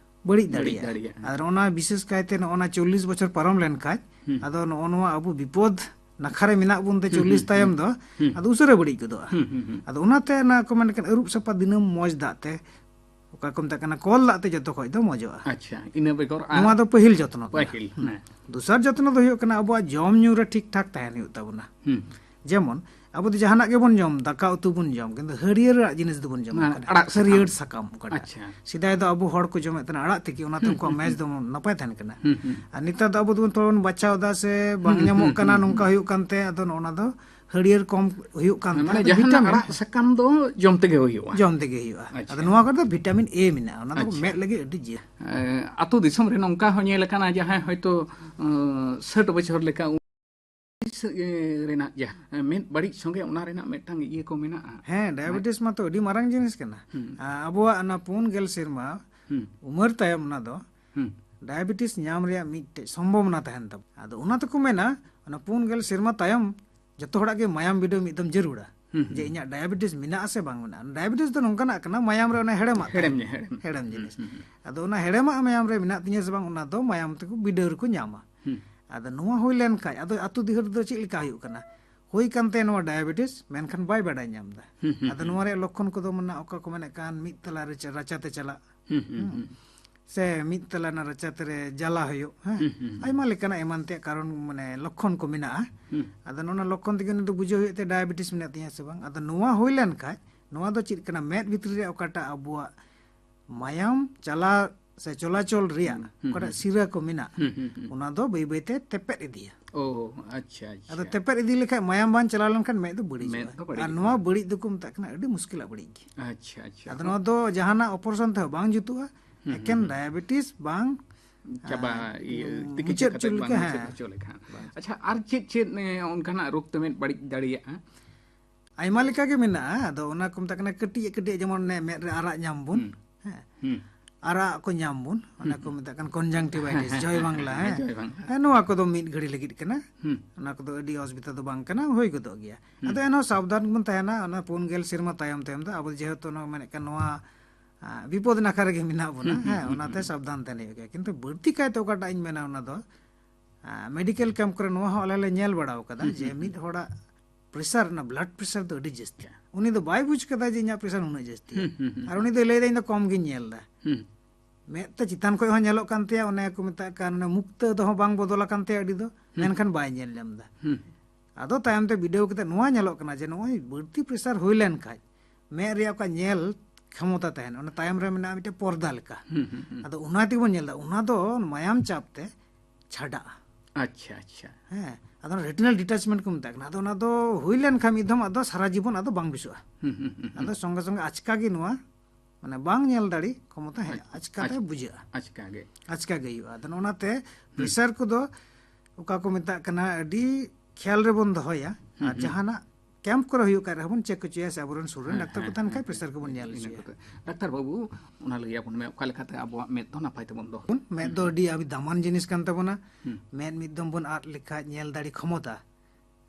ᱵᱟᱹᱲᱤᱡ ᱫᱟᱲᱮᱭᱟᱜᱼᱟ᱾ ᱟᱨ ᱚᱱᱟ ᱵᱤᱥᱮᱥ ᱠᱟᱭᱛᱮ ᱱᱚᱜᱼᱚ ᱱᱟ ᱪᱚᱞᱞᱤᱥ ᱵᱚᱪᱷᱚᱨ ᱯᱟᱨᱚᱢ ᱞᱮᱱᱠᱷᱟᱱ, ᱟᱫᱚ ᱱᱚᱜᱼᱚ ᱱᱚᱣᱟ ᱟᱵᱚ ᱵᱤᱯᱚᱫ ᱱᱟᱠᱷᱟ ᱨᱮ ᱢᱮᱱᱟᱜ ᱵᱚᱱ ᱛᱮ ᱪᱚᱞᱞᱤᱥ ᱛᱟᱭᱚᱢ ᱫᱚ, ᱟᱫᱚ ᱩᱥᱟᱹᱨᱟ ᱵᱟᱹᱲᱤᱡ ᱜᱚᱫᱚᱜᱼᱟ᱾ ᱟᱫᱚ ᱚᱱᱟᱛᱮ ᱚᱱᱟ ᱠᱚ ᱢᱮᱱ ᱠᱟᱱ ᱟᱹᱨᱩᱵ ᱥᱟᱯᱷᱟ ᱫᱤᱱᱟᱹᱢ ᱢᱚᱡᱽ ᱫᱟᱜ ᱛᱮ, ᱚᱠᱟ ᱠᱚ ᱢᱮᱛᱟᱜ ᱠᱟᱱᱟ ᱠᱚᱞ ᱫᱟᱜ ᱛᱮ ᱡᱚᱛᱚ ᱠᱷᱚᱡ ᱫᱚ ᱢᱚᱡᱚᱜᱼᱟ᱾ ᱟᱪᱪᱷᱟ, ᱤᱱᱟᱹ ᱵᱮᱜᱚᱨ ᱟᱨ ᱱᱚᱣᱟ ᱫᱚ ᱯᱟᱹᱦᱤᱞ ᱡᱚᱛᱱᱚ ᱠᱟᱱᱟ᱾ ᱯᱟᱹᱦᱤᱞ, ᱦᱮᱸ᱾ ᱫᱚᱥᱟᱨ ᱡᱚᱛᱱᱚ ᱫᱚ ᱦᱩᱭᱩᱜ ᱠᱟᱱᱟ ᱟᱵᱚᱣᱟᱜ ᱡᱚᱢ ᱧᱩ ᱨᱮ ᱴᱷᱤᱠ ᱴᱷᱟᱠ ᱛᱟᱦᱮᱱ ᱦᱩᱭᱩᱜ ᱛᱟᱵᱚᱱᱟ᱾ ᱦᱩᱸ᱾ ᱡᱮᱢᱚᱱ ᱟᱵᱚ ᱫᱚ ᱡᱟᱦᱟᱱᱟᱜ ᱜᱮᱵᱚᱱ ᱡᱚᱢ, ᱫᱟᱠᱟ ᱩᱛᱩ ᱵᱚᱱ ᱡᱚᱢ, ᱠᱤᱱᱛᱩ ᱦᱟᱹᱨᱭᱟᱹᱲ ᱟᱜ ᱡᱤᱱᱤᱥ ᱫᱚᱵᱚᱱ ᱡᱚᱢ ᱦᱮᱸ, ᱠᱟᱱᱟ᱾ ᱟᱲᱟᱜ ᱥᱟᱠᱟᱢ᱾ ᱦᱟᱹᱨᱭᱟᱹᱲ ᱥᱟᱠᱟᱢ ᱚᱠᱟᱴᱟᱜ᱾ ᱟᱪᱪᱷᱟ᱾ ᱥᱮᱫᱟᱭ ᱫᱚ ᱟᱵᱚ ᱦᱚᱲ ᱠᱚ ᱡᱚᱢᱮᱫ ᱛᱟᱦᱮᱱᱟ ᱟᱲᱟᱜ ᱛᱤᱠᱤ, ᱚᱱᱟᱛᱮ ᱦᱩᱸ, ᱩᱱᱠᱩᱣᱟᱜ ᱦᱩᱸ, ᱢᱮᱡᱽ ᱦᱩᱸ᱾ ᱫᱚ ᱱᱟᱯᱟᱭ ᱛᱟᱦᱮᱱ ᱠᱟᱱᱟ᱾ ᱦᱩᱸ, ᱦᱩᱸ᱾ ᱟᱨ ᱱᱮᱛᱟᱨ ᱫᱚ ᱟᱵᱚ ᱫᱚᱵᱚᱱ ᱛᱷᱚᱲᱟ ᱵᱚᱱ ᱵᱟᱪᱷᱟᱣ ᱮᱫᱟ ᱥᱮ ᱵᱟᱝ ᱦᱩᱸ, ᱧᱟᱢᱚᱜ ᱦᱩᱸ, ᱠᱟᱱᱟ, ᱦᱩᱸ, ᱱᱚᱝᱠᱟ ᱦᱩᱸ᱾ ᱦᱩᱭᱩᱜ ᱠᱟᱱᱛᱮ ᱟᱫᱚ ᱱᱚᱜᱼᱚ ᱱᱟ ᱫᱚ ᱦᱟᱹᱨᱭᱟᱹᱲ ᱠᱚᱢ ᱦᱩᱭᱩᱜ ᱠᱟᱱ ᱢᱟᱱᱮ ᱛᱟᱦᱮᱸᱫ, ᱡᱟᱦᱟᱱᱟᱜ ᱵᱷᱤᱴᱟᱢᱤᱱ ᱟᱲᱟᱜ ᱥᱟᱠᱟᱢ ᱫᱚ ᱡᱚᱢ ᱛᱮᱜᱮ ᱦᱩᱭᱩᱜᱼᱟ᱾ ᱡᱚᱢ ᱛᱮᱜᱮ ᱦᱩᱭᱩᱜᱼᱟ᱾ ᱟᱪᱪᱷᱟ᱾ ᱟᱫᱚ ᱱᱚᱣᱟ ᱠᱚᱨᱮ ᱫᱚ ᱵᱷᱤᱴᱟᱢᱤᱱ ᱮ ᱢᱮᱱᱟᱜᱼᱟ, ᱚᱱᱟ ᱫᱚ ᱟᱪᱪᱷᱟ᱾ ᱢᱮᱫ ᱞᱟᱹᱜᱤᱫ ᱟᱹᱰᱤ ᱡᱤᱭᱟᱹ᱾ ᱮ, ᱟᱛᱳ ᱫᱤᱥᱚᱢ ᱨᱮ ᱱᱚᱝᱠᱟ ᱦᱚᱸ ᱧᱮᱞ ᱟᱠᱟᱱᱟ, ᱡᱟᱦᱟᱸᱭ ᱦᱚᱭᱛᱳ, ᱩᱸ, ᱥᱟᱴ ᱵᱚᱪᱷᱚᱨ ᱞᱮᱠᱟ ᱩᱢᱮᱨ ᱨᱮᱱᱟᱜ ᱡᱟᱦᱟᱸ ᱢᱮᱫ ᱵᱟᱹᱲᱤᱡ ᱥᱚᱸᱜᱮ ᱚᱱᱟ ᱨᱮᱱᱟᱜ ᱢᱤᱫᱴᱟᱝ ᱤᱭᱟᱹ ᱠᱚ ᱢᱮᱱᱟᱜᱼᱟ᱾ ᱦᱮᱸ, ᱰᱟᱭᱟᱵᱮᱴᱤᱥ ᱢᱟᱛᱚ ᱟᱹᱰᱤ ᱢᱟᱨᱟᱝ ᱡᱤᱱᱤᱥ ᱠᱟᱱᱟ᱾ ᱦᱩᱸ᱾ ᱟ-, ᱟᱵᱚᱣᱟᱜ ᱚᱱᱟ ᱯᱩᱱ ᱜᱮᱞ ᱥᱮᱨᱢᱟ ᱦᱩᱸ᱾ ᱩᱢᱮᱨ ᱛᱟᱭᱚᱢ ᱚᱱᱟ ᱫᱚ ᱦᱩᱸ᱾ ᱰᱟᱭᱟᱵᱮᱴᱤᱥ ᱧᱟᱢ ᱨᱮᱭᱟᱜ ᱢᱤᱫᱴᱮᱡ ᱥᱚᱢᱵᱷᱚᱵᱚᱱᱟ ᱛᱟᱦᱮᱱ ᱛᱟᱵᱚᱱᱟ᱾ ᱟᱫᱚ ᱚᱱᱟ ᱛᱮᱠᱚ ᱢᱮᱱᱟ, ᱚᱱᱟ ᱯᱩᱱ ᱜᱮᱞ ᱥᱮᱨᱢᱟ ᱛᱟᱭᱚᱢ ᱡᱚᱛᱚ ᱦᱚᱲᱟᱜ ᱜᱮ ᱢᱟᱭᱟᱢ ᱵᱤᱰᱟᱹᱣ ᱢᱤᱫ ᱫᱚᱢ ᱡᱟᱹᱨᱩᱲᱟ᱾ ᱦᱩᱸ, ᱡᱮ ᱦᱩᱸ᱾ ᱤᱧᱟᱹᱜ ᱰᱟᱭᱟᱵᱮᱴᱤᱥ ᱢᱮᱱᱟᱜᱼᱟ ᱥᱮ ᱵᱟᱝ ᱢᱮᱱᱟᱜᱼᱟ? ᱰᱟᱭᱟᱵᱮᱴᱤᱥ ᱫᱚ ᱱᱚᱝᱠᱟᱱᱟᱜ ᱠᱟᱱᱟ, ᱢᱟᱭᱟᱢ ᱨᱮ ᱚᱱᱟ ᱦᱮᱲᱮᱢᱟᱜ ᱦᱮᱲᱮᱢ ᱛᱟᱦᱮᱱ᱾ ᱧᱚᱜ, ᱦᱮᱲᱮᱢ᱾ ᱦᱮᱲᱮᱢ ᱦᱩᱸ, ᱡᱤᱱᱤᱥ᱾ ᱦᱩᱸ, ᱦᱩᱸ᱾ ᱟᱫᱚ ᱚᱱᱟ ᱦᱮᱲᱮᱢᱟᱜ ᱢᱟᱭᱟᱢ ᱨᱮ ᱢᱮᱱᱟᱜ ᱛᱤᱧᱟᱹ ᱥᱮ ᱵᱟᱝ, ᱚᱱᱟ ᱫᱚ ᱢᱟᱭᱟᱢ ᱛᱮᱠᱚ ᱵᱤᱰᱟᱹᱣ ᱨᱮᱠᱚ ᱧᱟᱢᱟ᱾ ᱦᱩᱸ᱾ ᱟᱫᱚ ᱱᱚᱣᱟ ᱦᱩᱭ ᱞᱮᱱ ᱠᱷᱟᱡ, ᱟᱫᱚ ᱟᱹᱛᱩ ᱫᱤᱦᱟᱹᱛ ᱨᱮᱫᱚ ᱪᱮᱫ ᱞᱮᱠᱟ ᱦᱩᱭᱩᱜ ᱠᱟᱱᱟ? ᱦᱩᱭ ᱠᱟᱱ ᱛᱟᱭᱟ ᱱᱚᱣᱟ ᱰᱟᱭᱟᱵᱮᱴᱤᱥ, ᱢᱮᱱᱠᱷᱟᱱ ᱵᱟᱭ ᱵᱟᱰᱟᱭ ᱧᱟᱢ ᱮᱫᱟ᱾ ᱦᱩᱸ, ᱦᱩᱸ, ᱟᱫᱚ ᱦᱩᱸ᱾ ᱱᱚᱣᱟ ᱨᱮᱭᱟᱜ ᱞᱚᱠᱠᱷᱚᱱ ᱠᱚᱫᱚ ᱢᱮᱱᱟᱜᱼᱟ, ᱚᱠᱟ ᱠᱚ ᱢᱮᱱᱮᱫ ᱠᱟᱱ ᱢᱤᱫ ᱛᱟᱞᱟ ᱨᱮ ᱪᱟ-, ᱨᱟᱪᱟ ᱛᱮ ᱪᱟᱞᱟᱜ᱾ ᱦᱩᱸ, ᱦᱩᱸ, ᱦᱩᱸ᱾ ᱦᱩᱸ᱾ ᱥᱮ ᱢᱤᱫ ᱛᱟᱞᱟ ᱨᱮᱱᱟᱜ ᱨᱟᱪᱟ ᱛᱮᱨᱮ ᱡᱟᱞᱟ ᱦᱩᱭᱩᱜ, ᱦᱮᱸ? ᱦᱩᱸ, ᱦᱩᱸ, ᱦᱩᱸ᱾ ᱟᱭᱢᱟ ᱞᱮᱠᱟᱱᱟᱜ ᱮᱢᱟᱱ ᱛᱮᱭᱟᱜ ᱠᱟᱨᱚᱱ, ᱢᱟᱱᱮ, ᱞᱚᱠᱠᱷᱚᱱ ᱠᱚ ᱢᱮᱱᱟᱜᱼᱟ᱾ ᱦᱩᱸ᱾ ᱟᱫᱚ ᱱᱚᱣᱟ ᱞᱚᱠᱠᱷᱚᱱ ᱛᱮᱜᱮ ᱩᱱᱤ ᱫᱚ ᱵᱩᱡᱷᱟᱹᱣ ᱦᱩᱭᱩᱜ ᱛᱟᱭᱟ ᱰᱟᱭᱟᱵᱮᱴᱤᱥ ᱢᱮᱱᱟᱜ ᱛᱤᱧᱟᱹ ᱥᱮ ᱵᱟᱝ᱾ ᱟᱫᱚ ᱱᱚᱣᱟ ᱦᱩᱭ ᱞᱮᱱ ᱠᱷᱟᱡ, ᱱᱚᱣᱟ ᱫᱚ ᱪᱮᱫ ᱠᱟᱱᱟ? ᱢᱮᱫ ᱵᱷᱤᱛᱨᱤ ᱨᱮ ᱚᱠᱟᱴᱟᱜ ᱟᱵᱚᱣᱟᱜ ᱢᱟᱭᱟᱢ ᱪᱟᱞᱟᱣ ᱥᱮ ᱪᱚᱞᱟᱪᱚᱞ ᱨᱮᱭᱟᱜ ᱦᱩᱸ, ᱦᱩᱸ, ᱚᱠᱟᱴᱟᱜ ᱦᱩᱸ᱾ ᱥᱤᱨᱟᱹ ᱠᱚ ᱢᱮᱱᱟᱜ, ᱦᱩᱸ, ᱦᱩᱸ, ᱦᱩᱸ᱾ ᱚᱱᱟ ᱫᱚ ᱵᱟᱹᱭ ᱵᱟᱹᱭ ᱛᱮ ᱛᱮᱯᱮᱫ ᱤᱫᱤᱭᱟ᱾ ᱚ, ᱟᱪᱪᱷᱟ, ᱟᱪᱪᱷᱟ᱾ ᱟᱫᱚ ᱛᱮᱯᱮᱫ ᱤᱫᱤ ᱞᱮᱠᱷᱟᱡ, ᱢᱟᱭᱟᱢ ᱵᱟᱝ ᱪᱟᱞᱟᱣ ᱞᱮᱱᱠᱷᱟᱱ ᱢᱮᱫ ᱫᱚ ᱵᱟᱹᱲᱤᱡᱚᱜᱼᱟ᱾ ᱢᱮᱫ ᱫᱚ ᱵᱟᱹᱲᱤᱡᱚᱜᱼᱟ᱾ ᱟᱨ ᱱᱚᱣᱟ ᱵᱟᱹᱲᱤᱡ ᱫᱚᱠᱚ ᱢᱮᱛᱟᱜ ᱠᱟᱱᱟ ᱟᱹᱰᱤ ᱢᱩᱥᱠᱤᱞᱟᱜ ᱵᱟᱹᱲᱤᱡ ᱜᱮ᱾ ᱟᱪᱪᱷᱟ, ᱟᱪᱪᱷᱟ᱾ ᱟᱫᱚ ᱱᱚᱣᱟ ᱫᱚ ᱡᱟᱦᱟᱱᱟᱜ operation ᱛᱮᱦᱚᱸ ᱵᱟᱝ ᱡᱩᱛᱩᱜᱼᱟ, ᱦᱩᱸ, ᱮᱠᱮᱱ ᱦᱩᱸ, ᱦᱩᱸ᱾ ᱰᱟᱭᱟᱵᱮᱴᱤᱥ ᱵᱟᱝ, ᱪᱟᱵᱟ, ᱟᱨ, ᱤᱭᱟᱹ, ᱩᱸ, ᱛᱤᱠᱤ ᱢᱩᱪᱟᱹᱫ ᱪᱟᱵᱟ ᱦᱚᱪᱚ ᱠᱟᱛᱮ ᱞᱮᱠᱟ, ᱵᱟᱝ ᱦᱮᱸ᱾ ᱢᱩᱪᱟᱹᱫ ᱦᱚᱪᱚ ᱞᱮᱠᱷᱟᱱ᱾ ᱵᱟᱝ᱾ ᱟᱪᱪᱷᱟ, ᱟᱨ ᱪᱮᱫ ᱪᱮᱫ, ᱮ, ᱚᱱᱠᱟᱱᱟᱜ ᱨᱳᱜᱽ ᱛᱮ ᱢᱮᱫ ᱵᱟᱹᱲᱤᱡ ᱫᱟᱲᱮᱭᱟᱜᱼᱟ? ᱟᱭᱢᱟ ᱞᱮᱠᱟ ᱜᱮ ᱢᱮᱱᱟᱜᱼᱟ᱾ ᱟᱫᱚ ᱚᱱᱟ ᱠᱚ ᱢᱮᱛᱟᱜ ᱠᱟᱱᱟ ᱠᱟᱹᱴᱤᱡ ᱠᱟᱹᱴᱤᱡ, ᱡᱮᱢᱚᱱ ᱚᱱᱮ ᱢᱮᱫ ᱨᱮ ᱟᱨᱟᱜ ᱧᱟᱢ ᱵᱚᱱ, ᱦᱩᱸ᱾ ᱦᱮᱸ᱾ ᱦᱩᱸ᱾ ᱟᱨᱟᱜ ᱠᱚ ᱧᱟᱢ ᱵᱚᱱ, ᱚᱱᱟ ᱦᱩᱸ, ᱠᱚ ᱦᱩᱸ᱾ ᱢᱮᱛᱟᱜ ᱠᱟᱱ conjunctivitis, ᱦᱮᱸ, ᱦᱮᱸ, ᱡᱚᱭ ᱦᱮᱸ, ᱵᱟᱝᱞᱟ, ᱦᱮᱸ, ᱦᱮᱸ᱾ ᱡᱚᱭ ᱵᱟᱝᱞᱟ᱾ ᱦᱮᱸ, ᱱᱚᱣᱟ ᱠᱚᱫᱚ ᱢᱤᱫ ᱜᱷᱟᱹᱲᱤ ᱞᱟᱹᱜᱤᱫ ᱠᱟᱱᱟ᱾ ᱦᱩᱸ᱾ ᱚᱱᱟ ᱠᱚᱫᱚ ᱟᱹᱰᱤ ᱚᱥᱩᱵᱤᱫᱷᱟ ᱫᱚ ᱵᱟᱝ ᱠᱟᱱᱟ, ᱦᱩᱭ ᱜᱚᱫᱚᱜ ᱜᱮᱭᱟ᱾ ᱦᱩᱸ᱾ ᱟᱫᱚ ᱮᱱᱦᱚᱸ ᱥᱟᱵᱫᱷᱟᱱ ᱵᱚᱱ ᱛᱟᱦᱮᱱᱟ, ᱚᱱᱟ ᱯᱩᱱ ᱜᱮᱞ ᱥᱮᱨᱢᱟ ᱛᱟᱭᱚᱢ ᱛᱟᱭᱚᱢ ᱫᱚ ᱟᱵᱚ ᱡᱮᱦᱮᱛᱩ ᱱᱚᱣᱟ ᱢᱮᱱᱮᱫ ᱠᱟᱱ ᱱᱚᱣᱟ ᱟᱸ, ᱵᱤᱯᱚᱫ ᱱᱟᱠᱷᱟ ᱨᱮᱜᱮ ᱢᱮᱱᱟᱜ ᱵᱚᱱᱟ᱾ ᱦᱮᱸ, ᱚᱱᱟᱛᱮ ᱥᱟᱵᱫᱷᱟᱱ ᱛᱟᱦᱮᱱ ᱦᱩᱭᱩᱜ ᱜᱮᱭᱟ᱾ ᱠᱤᱱᱛᱩ ᱵᱟᱹᱲᱛᱤ ᱠᱟᱭᱛᱮ ᱚᱠᱟᱴᱟᱜ ᱤᱧ ᱢᱮᱱᱟ, ᱚᱱᱟ ᱫᱚ ᱢᱮᱰᱤᱠᱮᱞ ᱠᱮᱢᱯ ᱠᱚᱨᱮ ᱱᱚᱣᱟ ᱦᱚᱸ ᱟᱞᱮ ᱞᱮ ᱧᱮᱞ ᱵᱟᱲᱟ ᱟᱠᱟᱫᱟ ᱡᱮ ᱢᱤᱫ ᱦᱚᱲᱟᱜ ᱯᱨᱮᱥᱟᱨ, ᱚᱱᱟ ᱵᱞᱟᱰ ᱯᱨᱮᱥᱟᱨ ᱫᱚ ᱟᱹᱰᱤ ᱡᱟᱹᱥᱛᱤᱭᱟ᱾ ᱩᱱᱤ ᱫᱚ ᱵᱟᱭ ᱵᱩᱡᱽ ᱠᱟᱫᱟ ᱡᱮ ᱤᱧᱟᱹᱜ ᱯᱨᱮᱥᱟᱨ ᱩᱱᱟᱹᱜ ᱡᱟᱹᱥᱛᱤᱭᱟ᱾ ᱟᱨ ᱩᱱᱤ ᱫᱚᱭ ᱞᱟᱹᱭᱫᱟ, "ᱤᱧ ᱫᱚ ᱠᱚᱢ ᱜᱤᱧ ᱧᱮᱞ ᱮᱫᱟ᱾" ᱢᱮᱫ ᱛᱮ ᱪᱮᱛᱟᱱ ᱠᱷᱚᱱ ᱦᱚᱸ ᱧᱮᱞᱚᱜ ᱠᱟᱱ ᱛᱟᱭᱟ, ᱚᱱᱮ ᱠᱚ ᱢᱮᱛᱟᱜ ᱠᱟᱱ, ᱚᱱᱮ ᱢᱩᱠᱛᱟᱹ ᱫᱚᱦᱚ ᱵᱟᱝ ᱵᱚᱫᱚᱞ ᱟᱠᱟᱱ ᱛᱟᱭᱟ ᱟᱹᱰᱤ ᱫᱚ, ᱢᱮᱱᱠᱷᱟᱱ ᱵᱟᱭ ᱧᱮᱞ ᱧᱟᱢ ᱮᱫᱟ᱾ ᱟᱫᱚ ᱛᱟᱭᱚᱢ ᱛᱮ ᱵᱤᱰᱟᱹᱣ ᱠᱟᱛᱮ ᱱᱚᱣᱟ ᱧᱮᱞᱚᱜ ᱠᱟᱱᱟ ᱡᱮ ᱱᱚᱜᱼᱚᱭ ᱵᱟᱹᱲᱛᱤ ᱯᱨᱮᱥᱟᱨ ᱦᱩᱭ ᱞᱮᱱ ᱠᱷᱟᱡ ᱢᱮᱫ ᱨᱮᱭᱟᱜ ᱚᱠᱟ ᱧᱮᱞ ᱠᱷᱮᱢᱚᱛᱟ ᱛᱟᱦᱮᱱ, ᱚᱱᱟ ᱛᱟᱭᱚᱢ ᱨᱮ ᱢᱮᱱᱟᱜᱼᱟ ᱢᱤᱫᱴᱮᱱ ᱯᱚᱨᱫᱟ ᱞᱮᱠᱟ᱾ ᱟᱫᱚ ᱚᱱᱟ ᱛᱮᱜᱮ ᱵᱚᱱ ᱧᱮᱞ ᱮᱫᱟ, ᱚᱱᱟ ᱫᱚ ᱢᱟᱭᱟᱢ ᱪᱟᱯ ᱛᱮ ᱪᱷᱟᱰᱟᱜᱼᱟ᱾ ᱟᱪᱪᱷᱟ, ᱟᱪᱪᱷᱟ᱾ ᱦᱮᱸ, ᱟᱫᱚ ᱚᱱᱟ ᱨᱮᱴᱤᱱᱟᱞ ᱰᱤᱴᱟᱪᱢᱮᱱᱴ ᱠᱚ ᱢᱮᱛᱟᱜ ᱠᱟᱱᱟ᱾ ᱟᱫᱚ ᱚᱱᱟ ᱫᱚ ᱦᱩᱭ ᱞᱮᱱᱠᱷᱟᱱ ᱢᱤᱫ ᱫᱷᱚᱢ ᱟᱫᱚ ᱥᱟᱨᱟ ᱡᱤᱵᱚᱱ ᱟᱫᱚ ᱵᱟᱝ ᱵᱮᱥᱚᱜᱼᱟ᱾ ᱟᱫᱚ ᱥᱚᱸᱜᱮ ᱥᱚᱸᱜᱮ ᱟᱪᱠᱟ ᱜᱮ ᱱᱚᱣᱟ, ᱢᱟᱱᱮ, ᱵᱟᱝ ᱧᱮᱞ ᱫᱟᱲᱮ ᱠᱷᱚᱢᱚᱛᱟ ᱦᱮᱡ ᱟᱪᱠᱟ ᱛᱮ ᱵᱩᱡᱷᱟᱹᱜᱼᱟ᱾ ᱟᱪᱠᱟ ᱜᱮ᱾ ᱟᱪᱠᱟ ᱜᱮ ᱦᱩᱭᱩᱜᱼᱟ᱾ ᱟᱫᱚ ᱚᱱᱟᱛᱮ ᱯᱨᱮᱥᱟᱨ ᱠᱚᱫᱚ ᱚᱠᱟ ᱠᱚ ᱢᱮᱛᱟᱜ ᱠᱟᱱᱟ, ᱟᱹᱰᱤ ᱠᱷᱮᱭᱟᱞ ᱨᱮᱵᱚᱱ ᱫᱚᱦᱚᱭᱟ᱾ ᱟᱨ ᱡᱟᱦᱟᱱᱟᱜ ᱠᱮᱢᱯ ᱠᱚᱨᱮ ᱦᱩᱭᱩᱜ ᱠᱟᱱ ᱨᱮᱦᱚᱸ ᱵᱚᱱ ᱪᱮᱠ ᱦᱚᱪᱚᱭᱟ, ᱥᱮ ᱟᱵᱚᱨᱮᱱ ᱥᱩᱨ ᱨᱮᱱ ᱦᱮᱸ, ᱰᱟᱠᱛᱟᱨ ᱠᱚ ᱦᱮᱸ, ᱛᱟᱦᱮᱱ ᱦᱮᱸ, ᱠᱷᱟᱡ ᱦᱮᱸ᱾ ᱯᱨᱮᱥᱟᱨ ᱠᱚᱵᱚᱱ ᱧᱮᱞ ᱤᱱᱟᱹ ᱦᱚᱪᱚᱭᱟ᱾ ᱠᱚᱛᱮ᱾ ᱰᱟᱠᱛᱟᱨ ᱵᱟᱹᱵᱩ, ᱚᱱᱟ ᱞᱟᱹᱭ ᱟᱵᱚᱱ ᱢᱮ, ᱚᱠᱟ ᱞᱮᱠᱟᱛᱮ ᱟᱵᱚᱣᱟᱜ ᱢᱮᱫ ᱫᱚ ᱱᱟᱯᱟᱭ ᱛᱮᱵᱚᱱ ᱫᱚᱦᱚ? ᱢᱮᱫ ᱫᱚ ᱟᱹᱰᱤ ᱟᱹᱰᱤ ᱫᱟᱢᱟᱱ ᱡᱤᱱᱤᱥ ᱠᱟᱱ ᱛᱟᱵᱚᱱᱟ᱾ ᱢᱮᱫ ᱢᱤᱫ ᱫᱚᱢ ᱵᱚᱱ ᱟᱫ ᱞᱮᱠᱷᱟᱡ ᱧᱮᱞ ᱫᱟᱲᱮ ᱠᱷᱚᱢᱚᱛᱟ᱾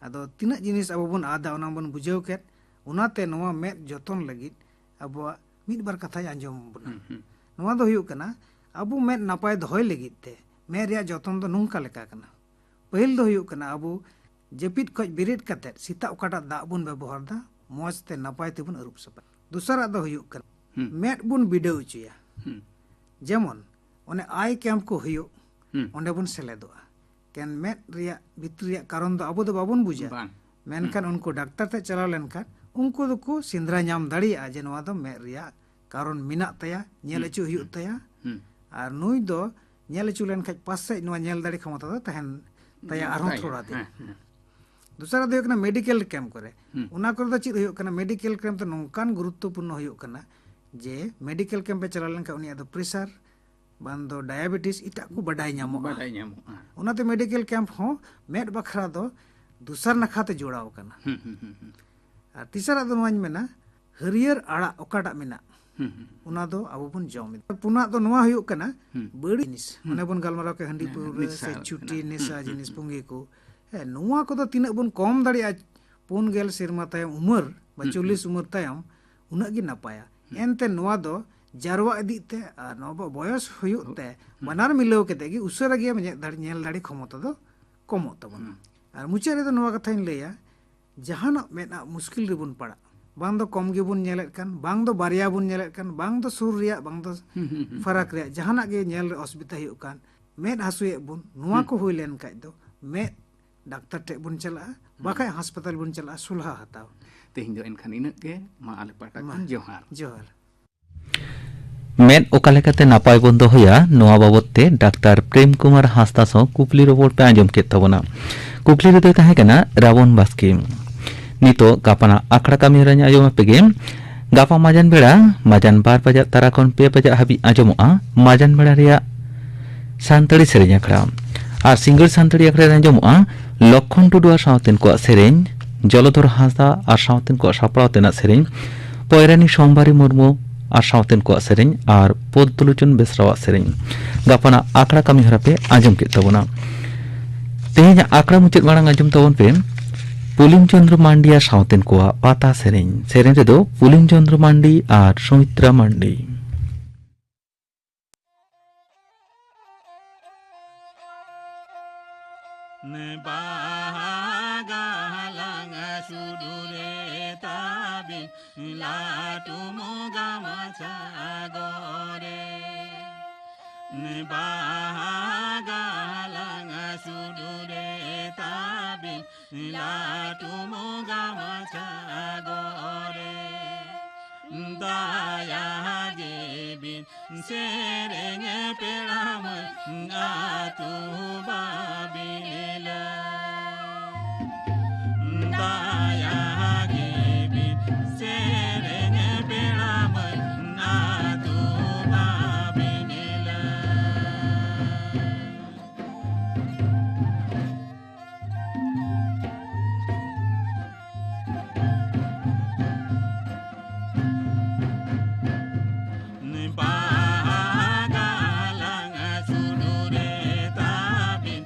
ᱟᱫᱚ ᱛᱤᱱᱟᱹᱜ ᱡᱤᱱᱤᱥ ᱟᱵᱚ ᱵᱚᱱ ᱟᱫᱟ, ᱚᱱᱟ ᱵᱚᱱ ᱵᱩᱡᱷᱟᱹᱣ ᱠᱮᱫ, ᱚᱱᱟᱛᱮ ᱱᱚᱣᱟ ᱢᱮᱫ ᱡᱚᱛᱚᱱ ᱞᱟᱹᱜᱤᱫ ᱟᱵᱚᱣᱟᱜ ᱢᱤᱫ ᱵᱟᱨ ᱠᱟᱛᱷᱟᱧ ᱟᱸᱡᱚᱢ ᱵᱚᱱᱟ᱾ ᱱᱚᱣᱟ ᱫᱚ ᱦᱩᱭᱩᱜ ᱠᱟᱱᱟ, ᱟᱵᱚ ᱢᱮᱫ ᱱᱟᱯᱟᱭ ᱫᱚᱦᱚᱭ ᱞᱟᱹᱜᱤᱫ ᱛᱮ ᱢᱮᱫ ᱨᱮᱭᱟᱜ ᱡᱚᱛᱚᱱ ᱫᱚ ᱱᱚᱝᱠᱟ ᱞᱮᱠᱟ ᱠᱟᱱᱟ᱾ ᱯᱟᱹᱦᱤᱞ ᱫᱚ ᱦᱩᱭᱩᱜ ᱠᱟᱱᱟ, ᱟᱵᱚ ᱡᱟᱹᱯᱤᱫ ᱠᱷᱚᱡ ᱵᱮᱨᱮᱫ ᱠᱟᱛᱮᱫ ᱥᱮᱛᱟᱜ ᱚᱠᱟᱴᱟᱜ ᱫᱟᱜ ᱵᱚᱱ ᱵᱮᱵᱚᱦᱟᱨ ᱫᱟ, ᱢᱚᱡᱽ ᱛᱮ ᱱᱟᱯᱟᱭ ᱛᱮᱵᱚᱱ ᱟᱹᱨᱩᱵ ᱥᱟᱯᱷᱟ᱾ ᱫᱚᱥᱟᱨᱟᱜ ᱫᱚ ᱦᱩᱭᱩᱜ ᱠᱟᱱᱟ, ᱢᱮᱫ ᱵᱚᱱ ᱵᱤᱰᱟᱹᱣ ᱦᱚᱪᱚᱭᱟ᱾ ᱡᱮᱢᱚᱱ ᱚᱱᱮ ᱟᱭ ᱠᱮᱢᱯ ᱠᱚ ᱦᱩᱭᱩᱜ, ᱚᱸᱰᱮ ᱵᱚᱱ ᱥᱮᱞᱮᱫᱚᱜᱼᱟ᱾ ᱠᱮᱱ ᱢᱮᱫ ᱨᱮᱭᱟᱜ ᱵᱷᱤᱛᱨᱤ ᱨᱮᱭᱟᱜ ᱠᱟᱨᱚᱱ ᱫᱚ ᱟᱵᱚ ᱫᱚ ᱵᱟᱵᱚᱱ ᱵᱩᱡᱟ᱾ ᱵᱟᱝ᱾ ᱢᱮᱱᱠᱷᱟᱱ ᱩᱱᱠᱩ ᱰᱟᱠᱛᱟᱨ ᱴᱷᱮᱱ ᱪᱟᱞᱟᱣ ᱞᱮᱱᱠᱷᱟᱱ ᱩᱱᱠᱩ ᱫᱚᱠᱚ ᱥᱮᱸᱫᱽᱨᱟ ᱧᱟᱢ ᱫᱟᱲᱮᱭᱟᱜᱼᱟ ᱡᱮ ᱱᱚᱣᱟ ᱫᱚ ᱢᱮᱫ ᱨᱮᱭᱟᱜ ᱠᱟᱨᱚᱱ ᱢᱮᱱᱟᱜ ᱛᱟᱭᱟ, ᱧᱮᱞ ᱦᱚᱪᱚ ᱦᱩᱭᱩᱜ ᱛᱟᱭᱟ᱾ ᱟᱨ ᱱᱩᱭ ᱫᱚ ᱧᱮᱞ ᱦᱚᱪᱚ ᱞᱮᱱᱠᱷᱟᱡ ᱯᱟᱥᱮᱡ ᱱᱚᱣᱟ ᱧᱮᱞ ᱫᱟᱲᱮ ᱠᱷᱚᱢᱚᱛᱟ ᱫᱚ ᱛᱟᱦᱮᱱ ᱛᱟᱭᱟ ᱟᱨᱦᱚᱸ ᱛᱟᱭᱟ᱾ ᱛᱷᱚᱲᱟ ᱫᱤᱱ᱾ ᱦᱮᱸ, ᱦᱮᱸ᱾ ᱫᱚᱥᱟᱨᱟᱜ ᱫᱚ ᱦᱩᱭᱩᱜ ᱠᱟᱱᱟ ᱢᱮᱰᱤᱠᱮᱞ ᱠᱮᱢᱯ ᱠᱚᱨᱮ᱾ ᱚᱱᱟ ᱠᱚᱨᱮ ᱫᱚ ᱪᱮᱫ ᱦᱩᱭᱩᱜ ᱠᱟᱱᱟ? ᱢᱮᱰᱤᱠᱮᱞ ᱠᱮᱢᱯ ᱫᱚ ᱱᱚᱝᱠᱟᱱ ᱜᱩᱨᱩᱛᱛᱚᱯᱩᱨᱱᱚ ᱦᱩᱭᱩᱜ ᱠᱟᱱᱟ ᱡᱮ ᱢᱮᱰᱤᱠᱮᱞ ᱠᱮᱢᱯ ᱮ ᱪᱟᱞᱟᱣ ᱞᱮᱱᱠᱷᱟᱱ ᱩᱱᱤᱭᱟᱜ ᱫᱚ ᱯᱨᱮᱥᱟᱨ, ᱵᱟᱝ ᱫᱚ ᱰᱟᱭᱟᱵᱮᱴᱤᱥ, ᱮᱴᱟᱜ ᱠᱚ ᱵᱟᱰᱟᱭ ᱧᱟᱢᱚᱜᱼᱟ᱾ ᱵᱟᱰᱟᱭ ᱧᱟᱢᱚᱜᱼᱟ᱾ ᱚᱱᱟᱛᱮ ᱢᱮᱰᱤᱠᱮᱞ ᱠᱮᱢᱯ ᱦᱚᱸ ᱢᱮᱫ ᱵᱟᱠᱷᱨᱟ ᱫᱚ ᱫᱚᱥᱟᱨ ᱱᱟᱠᱷᱟ ᱛᱮ ᱡᱚᱲᱟᱣ ᱟᱠᱟᱱᱟ᱾ ᱟᱨ ᱛᱮᱥᱟᱨᱟᱜ ᱫᱚ ᱱᱚᱣᱟᱧ ᱢᱮᱱᱟ, ᱦᱟᱹᱨᱭᱟᱹᱲ ᱟᱲᱟᱜ ᱚᱠᱟᱴᱟᱜ ᱢᱮᱱᱟᱜ, ᱚᱱᱟ ᱫᱚ ᱟᱵᱚ ᱵᱚᱱ ᱡᱚᱢ ᱮᱫᱟ᱾ ᱯᱩᱱᱟᱜ ᱫᱚ ᱱᱚᱣᱟ ᱦᱩᱭᱩᱜ ᱠᱟᱱᱟ, ᱵᱟᱹᱲᱤᱡ ᱡᱤᱱᱤᱥ᱾ ᱚᱱᱮ ᱵᱚᱱ ᱜᱟᱞᱢᱟᱨᱟᱣ ᱠᱮᱫ, ᱦᱟᱺᱰᱤ ᱯᱟᱹᱣᱨᱟᱹ ᱥᱮ ᱪᱩᱴᱤ, ᱱᱮᱥᱟ ᱡᱤᱱᱤᱥ, ᱯᱩᱸᱜᱤ ᱠᱚ᱾ ᱦᱮᱸ, ᱱᱚᱣᱟ ᱠᱚᱫᱚ ᱛᱤᱱᱟᱹᱜ ᱵᱚᱱ ᱠᱚᱢ ᱫᱟᱲᱮᱭᱟᱜᱼᱟ, ᱯᱩᱱ ᱜᱮᱞ ᱥᱮᱨᱢᱟ ᱛᱟᱭᱚᱢ ᱩᱢᱟᱹᱨ ᱵᱟ ᱪᱚᱞᱞᱤᱥ ᱩᱢᱟᱹᱨ ᱛᱟᱭᱚᱢ, ᱩᱱᱟᱹᱜ ᱜᱮ ᱱᱟᱯᱟᱭᱟ᱾ ᱮᱱᱛᱮ ᱱᱚᱣᱟ ᱫᱚ ᱡᱟᱨᱣᱟ ᱤᱫᱤᱜ ᱛᱮ ᱟᱨ ᱱᱚᱣᱟ ᱟᱵᱚᱣᱟᱜ ᱵᱚᱭᱚᱥ ᱦᱩᱭᱩᱜ ᱛᱮ ᱵᱟᱱᱟᱨ ᱢᱤᱞᱟᱹᱣ ᱠᱟᱛᱮ ᱜᱮ ᱩᱥᱟᱹᱨᱟ ᱜᱮ ᱧᱮᱞ ᱫᱟᱲᱮ, ᱧᱮᱞ ᱫᱟᱲᱮ ᱠᱷᱚᱢᱚᱛᱟ ᱫᱚ ᱠᱚᱢᱚᱜ ᱛᱟᱵᱚᱱᱟ᱾ ᱟᱨ ᱢᱩᱪᱟᱹᱫ ᱨᱮᱫᱚ ᱱᱚᱣᱟ ᱠᱟᱛᱷᱟᱧ ᱞᱟᱹᱭᱟ, ᱡᱟᱦᱟᱱᱟᱜ ᱢᱮᱫ ᱟᱜ ᱢᱩᱥᱠᱤᱞ ᱨᱮᱵᱚᱱ ᱯᱟᱲᱟᱜ, ᱵᱟᱝ ᱫᱚ ᱠᱚᱢ ᱜᱮᱵᱚᱱ ᱧᱮᱞᱮᱫ ᱠᱟᱱ, ᱵᱟᱝ ᱫᱚ ᱵᱟᱨᱭᱟ ᱵᱚᱱ ᱧᱮᱞᱮᱫ ᱠᱟᱱ, ᱵᱟᱝ ᱫᱚ ᱥᱩᱨ ᱨᱮᱭᱟᱜ, ᱵᱟᱝ ᱫᱚ ᱯᱷᱟᱨᱟᱠ ᱨᱮᱭᱟᱜ, ᱡᱟᱦᱟᱱᱟᱜ ᱜᱮ ᱧᱮᱞ ᱨᱮ ᱚᱥᱩᱵᱤᱫᱷᱟ ᱦᱩᱭᱩᱜ ᱠᱟᱱ, ᱢᱮᱫ ᱦᱟᱹᱥᱩᱭᱮᱫ ᱵᱚᱱ, ᱱᱚᱣᱟ ᱠᱚ ᱦᱩᱭ ᱞᱮᱱ ᱠᱷᱟᱡ ᱫᱚ ᱢᱮᱫ ᱰᱟᱠᱛᱟᱨ ᱴᱷᱮᱡ ᱵᱚᱱ ᱪᱟᱞᱟᱜᱼᱟ, ᱵᱟᱠᱷᱟᱡ ᱦᱟᱥᱯᱟᱛᱟᱞ ᱵᱚᱱ ᱪᱟᱞᱟᱜᱼᱟ ᱥᱚᱞᱦᱟ ᱦᱟᱛᱟᱣ᱾ ᱛᱮᱦᱮᱧ ᱫᱚ ᱮᱱᱠᱷᱟᱱ ᱤᱱᱟᱹᱜ ᱜᱮ᱾ ᱢᱟ ᱟᱞᱮ ᱯᱟᱦᱴᱟ ᱢᱟ, ᱠᱷᱚᱱ ᱡᱚᱦᱟᱨ᱾ ᱡᱚᱦᱟᱨ᱾ ᱢᱮᱫ ᱚᱠᱟ ᱞᱮᱠᱟᱛᱮ ᱱᱟᱯᱟᱭ ᱵᱚᱱ ᱫᱚᱦᱚᱭᱟ, ᱱᱚᱣᱟ ᱵᱟᱵᱚᱛ ᱛᱮ ᱰᱟᱠᱛᱟᱨ ᱯᱨᱮᱢ ᱠᱩᱢᱟᱨ ᱦᱟᱸᱥᱫᱟ ᱥᱟᱶ ᱠᱩᱠᱞᱤ ᱨᱚᱯᱚᱲ ᱯᱮ ᱟᱸᱡᱚᱢ ᱠᱮᱫ ᱛᱟᱵᱚᱱᱟ᱾ ᱠᱩᱠᱞᱤ ᱨᱮᱫᱚᱭ ᱛᱟᱦᱮᱸ ᱠᱟᱱᱟ ᱨᱟᱵᱚᱱ ᱵᱟᱥᱠᱮ᱾ ᱱᱤᱛᱚᱜ ᱜᱟᱯᱟᱱᱟᱜ ᱟᱠᱷᱲᱟ ᱠᱟᱹᱢᱤ ᱦᱚᱨᱟᱧ ᱟᱸᱡᱚᱢ ᱟᱯᱮ ᱜᱮ᱾ ᱜᱟᱯᱟ ᱢᱟᱡᱟᱱ ᱵᱮᱲᱟ, ᱢᱟᱡᱟᱱ ᱵᱟᱨ ᱵᱟᱡᱟᱜ ᱛᱟᱨᱟ ᱠᱷᱚᱱ ᱯᱮ ᱵᱟᱡᱟᱜ ᱦᱟᱹᱵᱤᱡ ᱟᱸᱡᱚᱢᱚᱜᱼᱟ ᱢᱟᱡᱟᱱ ᱵᱮᱲᱟ ᱨᱮᱭᱟᱜ ᱥᱟᱱᱛᱟᱲᱤ ᱥᱮᱨᱮᱧ ᱟᱠᱷᱲᱟ᱾ ᱟᱨ ᱥᱤᱸᱜᱟᱹᱲ ᱥᱟᱱᱛᱟᱲᱤ ᱟᱠᱷᱲᱟ ᱨᱮ ᱟᱸᱡᱚᱢᱚᱜᱼᱟ ᱞᱚᱠᱠᱷᱚᱱ ᱴᱩᱰᱩ ᱟᱨ ᱥᱟᱶᱛᱮᱱ ᱠᱚᱣᱟᱜ ᱥᱮᱨᱮᱧ, ᱡᱚᱞᱚᱫᱷᱚᱨ ᱦᱟᱸᱥᱫᱟ ᱟᱨ ᱥᱟᱶᱛᱮᱱ ᱠᱚᱣᱟᱜ ᱥᱟᱯᱲᱟᱣ ᱛᱮᱱᱟᱜ ᱥᱮᱨᱮᱧ, ᱯᱚᱭᱨᱟᱱᱤ ᱥᱳᱢᱵᱟᱨᱤ ᱢᱩᱨᱢᱩ ᱟᱨ ᱥᱟᱶᱛᱮᱱ ᱠᱚᱣᱟᱜ ᱥᱮᱨᱮᱧ ᱟᱨ ᱯᱚᱫᱽᱫᱚᱞᱳᱪᱚᱱ ᱵᱮᱥᱨᱟᱣᱟᱜ ᱥᱮᱨᱮᱧ᱾ ᱜᱟᱯᱟᱱᱟᱜ ᱟᱠᱷᱲᱟ ᱠᱟᱹᱢᱤ ᱦᱚᱨᱟ ᱯᱮ ᱟᱸᱡᱚᱢ ᱠᱮᱫ ᱛᱟᱵᱚᱱᱟ᱾ ᱛᱮᱦᱮᱧᱟᱜ ᱟᱠᱷᱲᱟ ᱢᱩᱪᱟᱹᱫ ᱢᱟᱲᱟᱝ ᱟᱸᱡᱚᱢ ᱛᱟᱵᱚᱱ ᱯᱮ ᱯᱩᱞᱤᱢ ᱪᱚᱸᱫᱽᱨᱚ ᱢᱟᱱᱰᱤ ᱟᱨ ᱥᱟᱶᱛᱮᱱ ᱠᱚᱣᱟᱜ ᱯᱟᱛᱟ ᱥᱮᱨᱮᱧ᱾ ᱥᱮᱨᱮᱧ ᱨᱮᱫᱚ ᱯᱩᱞᱤᱢ ᱪᱚᱸᱫᱽᱨᱚ ᱢᱟᱱᱰᱤ ᱟᱨ ᱥᱩᱢᱤᱛᱨᱟ ᱢᱟᱱᱰᱤ᱾ ᱵᱟᱦᱟ ᱜᱟᱞᱟᱝ ᱥᱩᱫᱩᱨᱮ ᱛᱟᱵᱤᱱ ᱞᱟᱹᱴᱩ ᱢᱚᱜᱟ ᱢᱟᱪᱷᱟ ᱜᱚᱨᱮ᱾ ᱵᱟᱦᱟ ᱜᱟᱞᱟᱝ ᱥᱩᱫᱩᱨᱮ ᱛᱟᱵᱤᱱ ᱞᱟᱹᱴᱩ ᱢᱚᱜᱟ ᱢᱟᱪᱷᱟ ᱜᱚᱨᱮ᱾ ᱫᱟᱭᱟ ᱜᱮᱵᱤᱱ ᱥᱮᱨᱮᱧ ᱯᱮᱲᱟ ᱢᱟᱹᱭ ᱟᱹᱛᱩ ᱵᱟᱵᱤᱱ ᱞᱟᱹᱭ᱾ ᱫᱟᱭᱟ ᱜᱮᱵᱤᱱ ᱥᱮᱨᱮᱧ ᱯᱮᱲᱟ ᱢᱟᱹᱭ ᱟᱹᱛᱩ ᱵᱟᱵᱤᱱ ᱞᱟᱹᱭ᱾ ᱵᱟᱦᱟ ᱜᱟᱞᱟᱝ ᱥᱩᱫᱩᱨᱮ ᱛᱟᱵᱤᱱ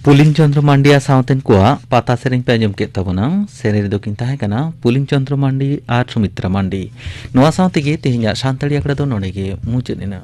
ᱯᱩᱞᱤᱱ ᱪᱚᱸᱫᱽᱨᱚ ᱢᱟᱱᱰᱤ ᱟᱨ ᱥᱟᱶᱛᱮᱱ ᱠᱚᱣᱟᱜ ᱯᱟᱛᱟ ᱥᱮᱨᱮᱧ ᱯᱮ ᱟᱸᱡᱚᱢ ᱠᱮᱫ ᱛᱟᱵᱚᱱᱟ᱾ ᱥᱮᱨᱮᱧ ᱨᱮᱫᱚ ᱠᱤᱱ ᱛᱟᱦᱮᱸ ᱠᱟᱱᱟ ᱯᱩᱞᱤᱱ ᱪᱚᱸᱫᱽᱨᱚ ᱢᱟᱱᱰᱤ ᱟᱨ ᱥᱩᱢᱤᱛᱨᱟ ᱢᱟᱱᱰᱤ᱾ ᱱᱚᱣᱟ ᱥᱟᱶ ᱛᱮᱜᱮ ᱛᱮᱦᱮᱧᱟᱜ ᱥᱟᱱᱛᱟᱲᱤ ᱟᱠᱷᱲᱟ ᱫᱚ ᱱᱚᱰᱮ ᱜᱮ ᱢᱩᱪᱟᱹᱫ ᱮᱱᱟ᱾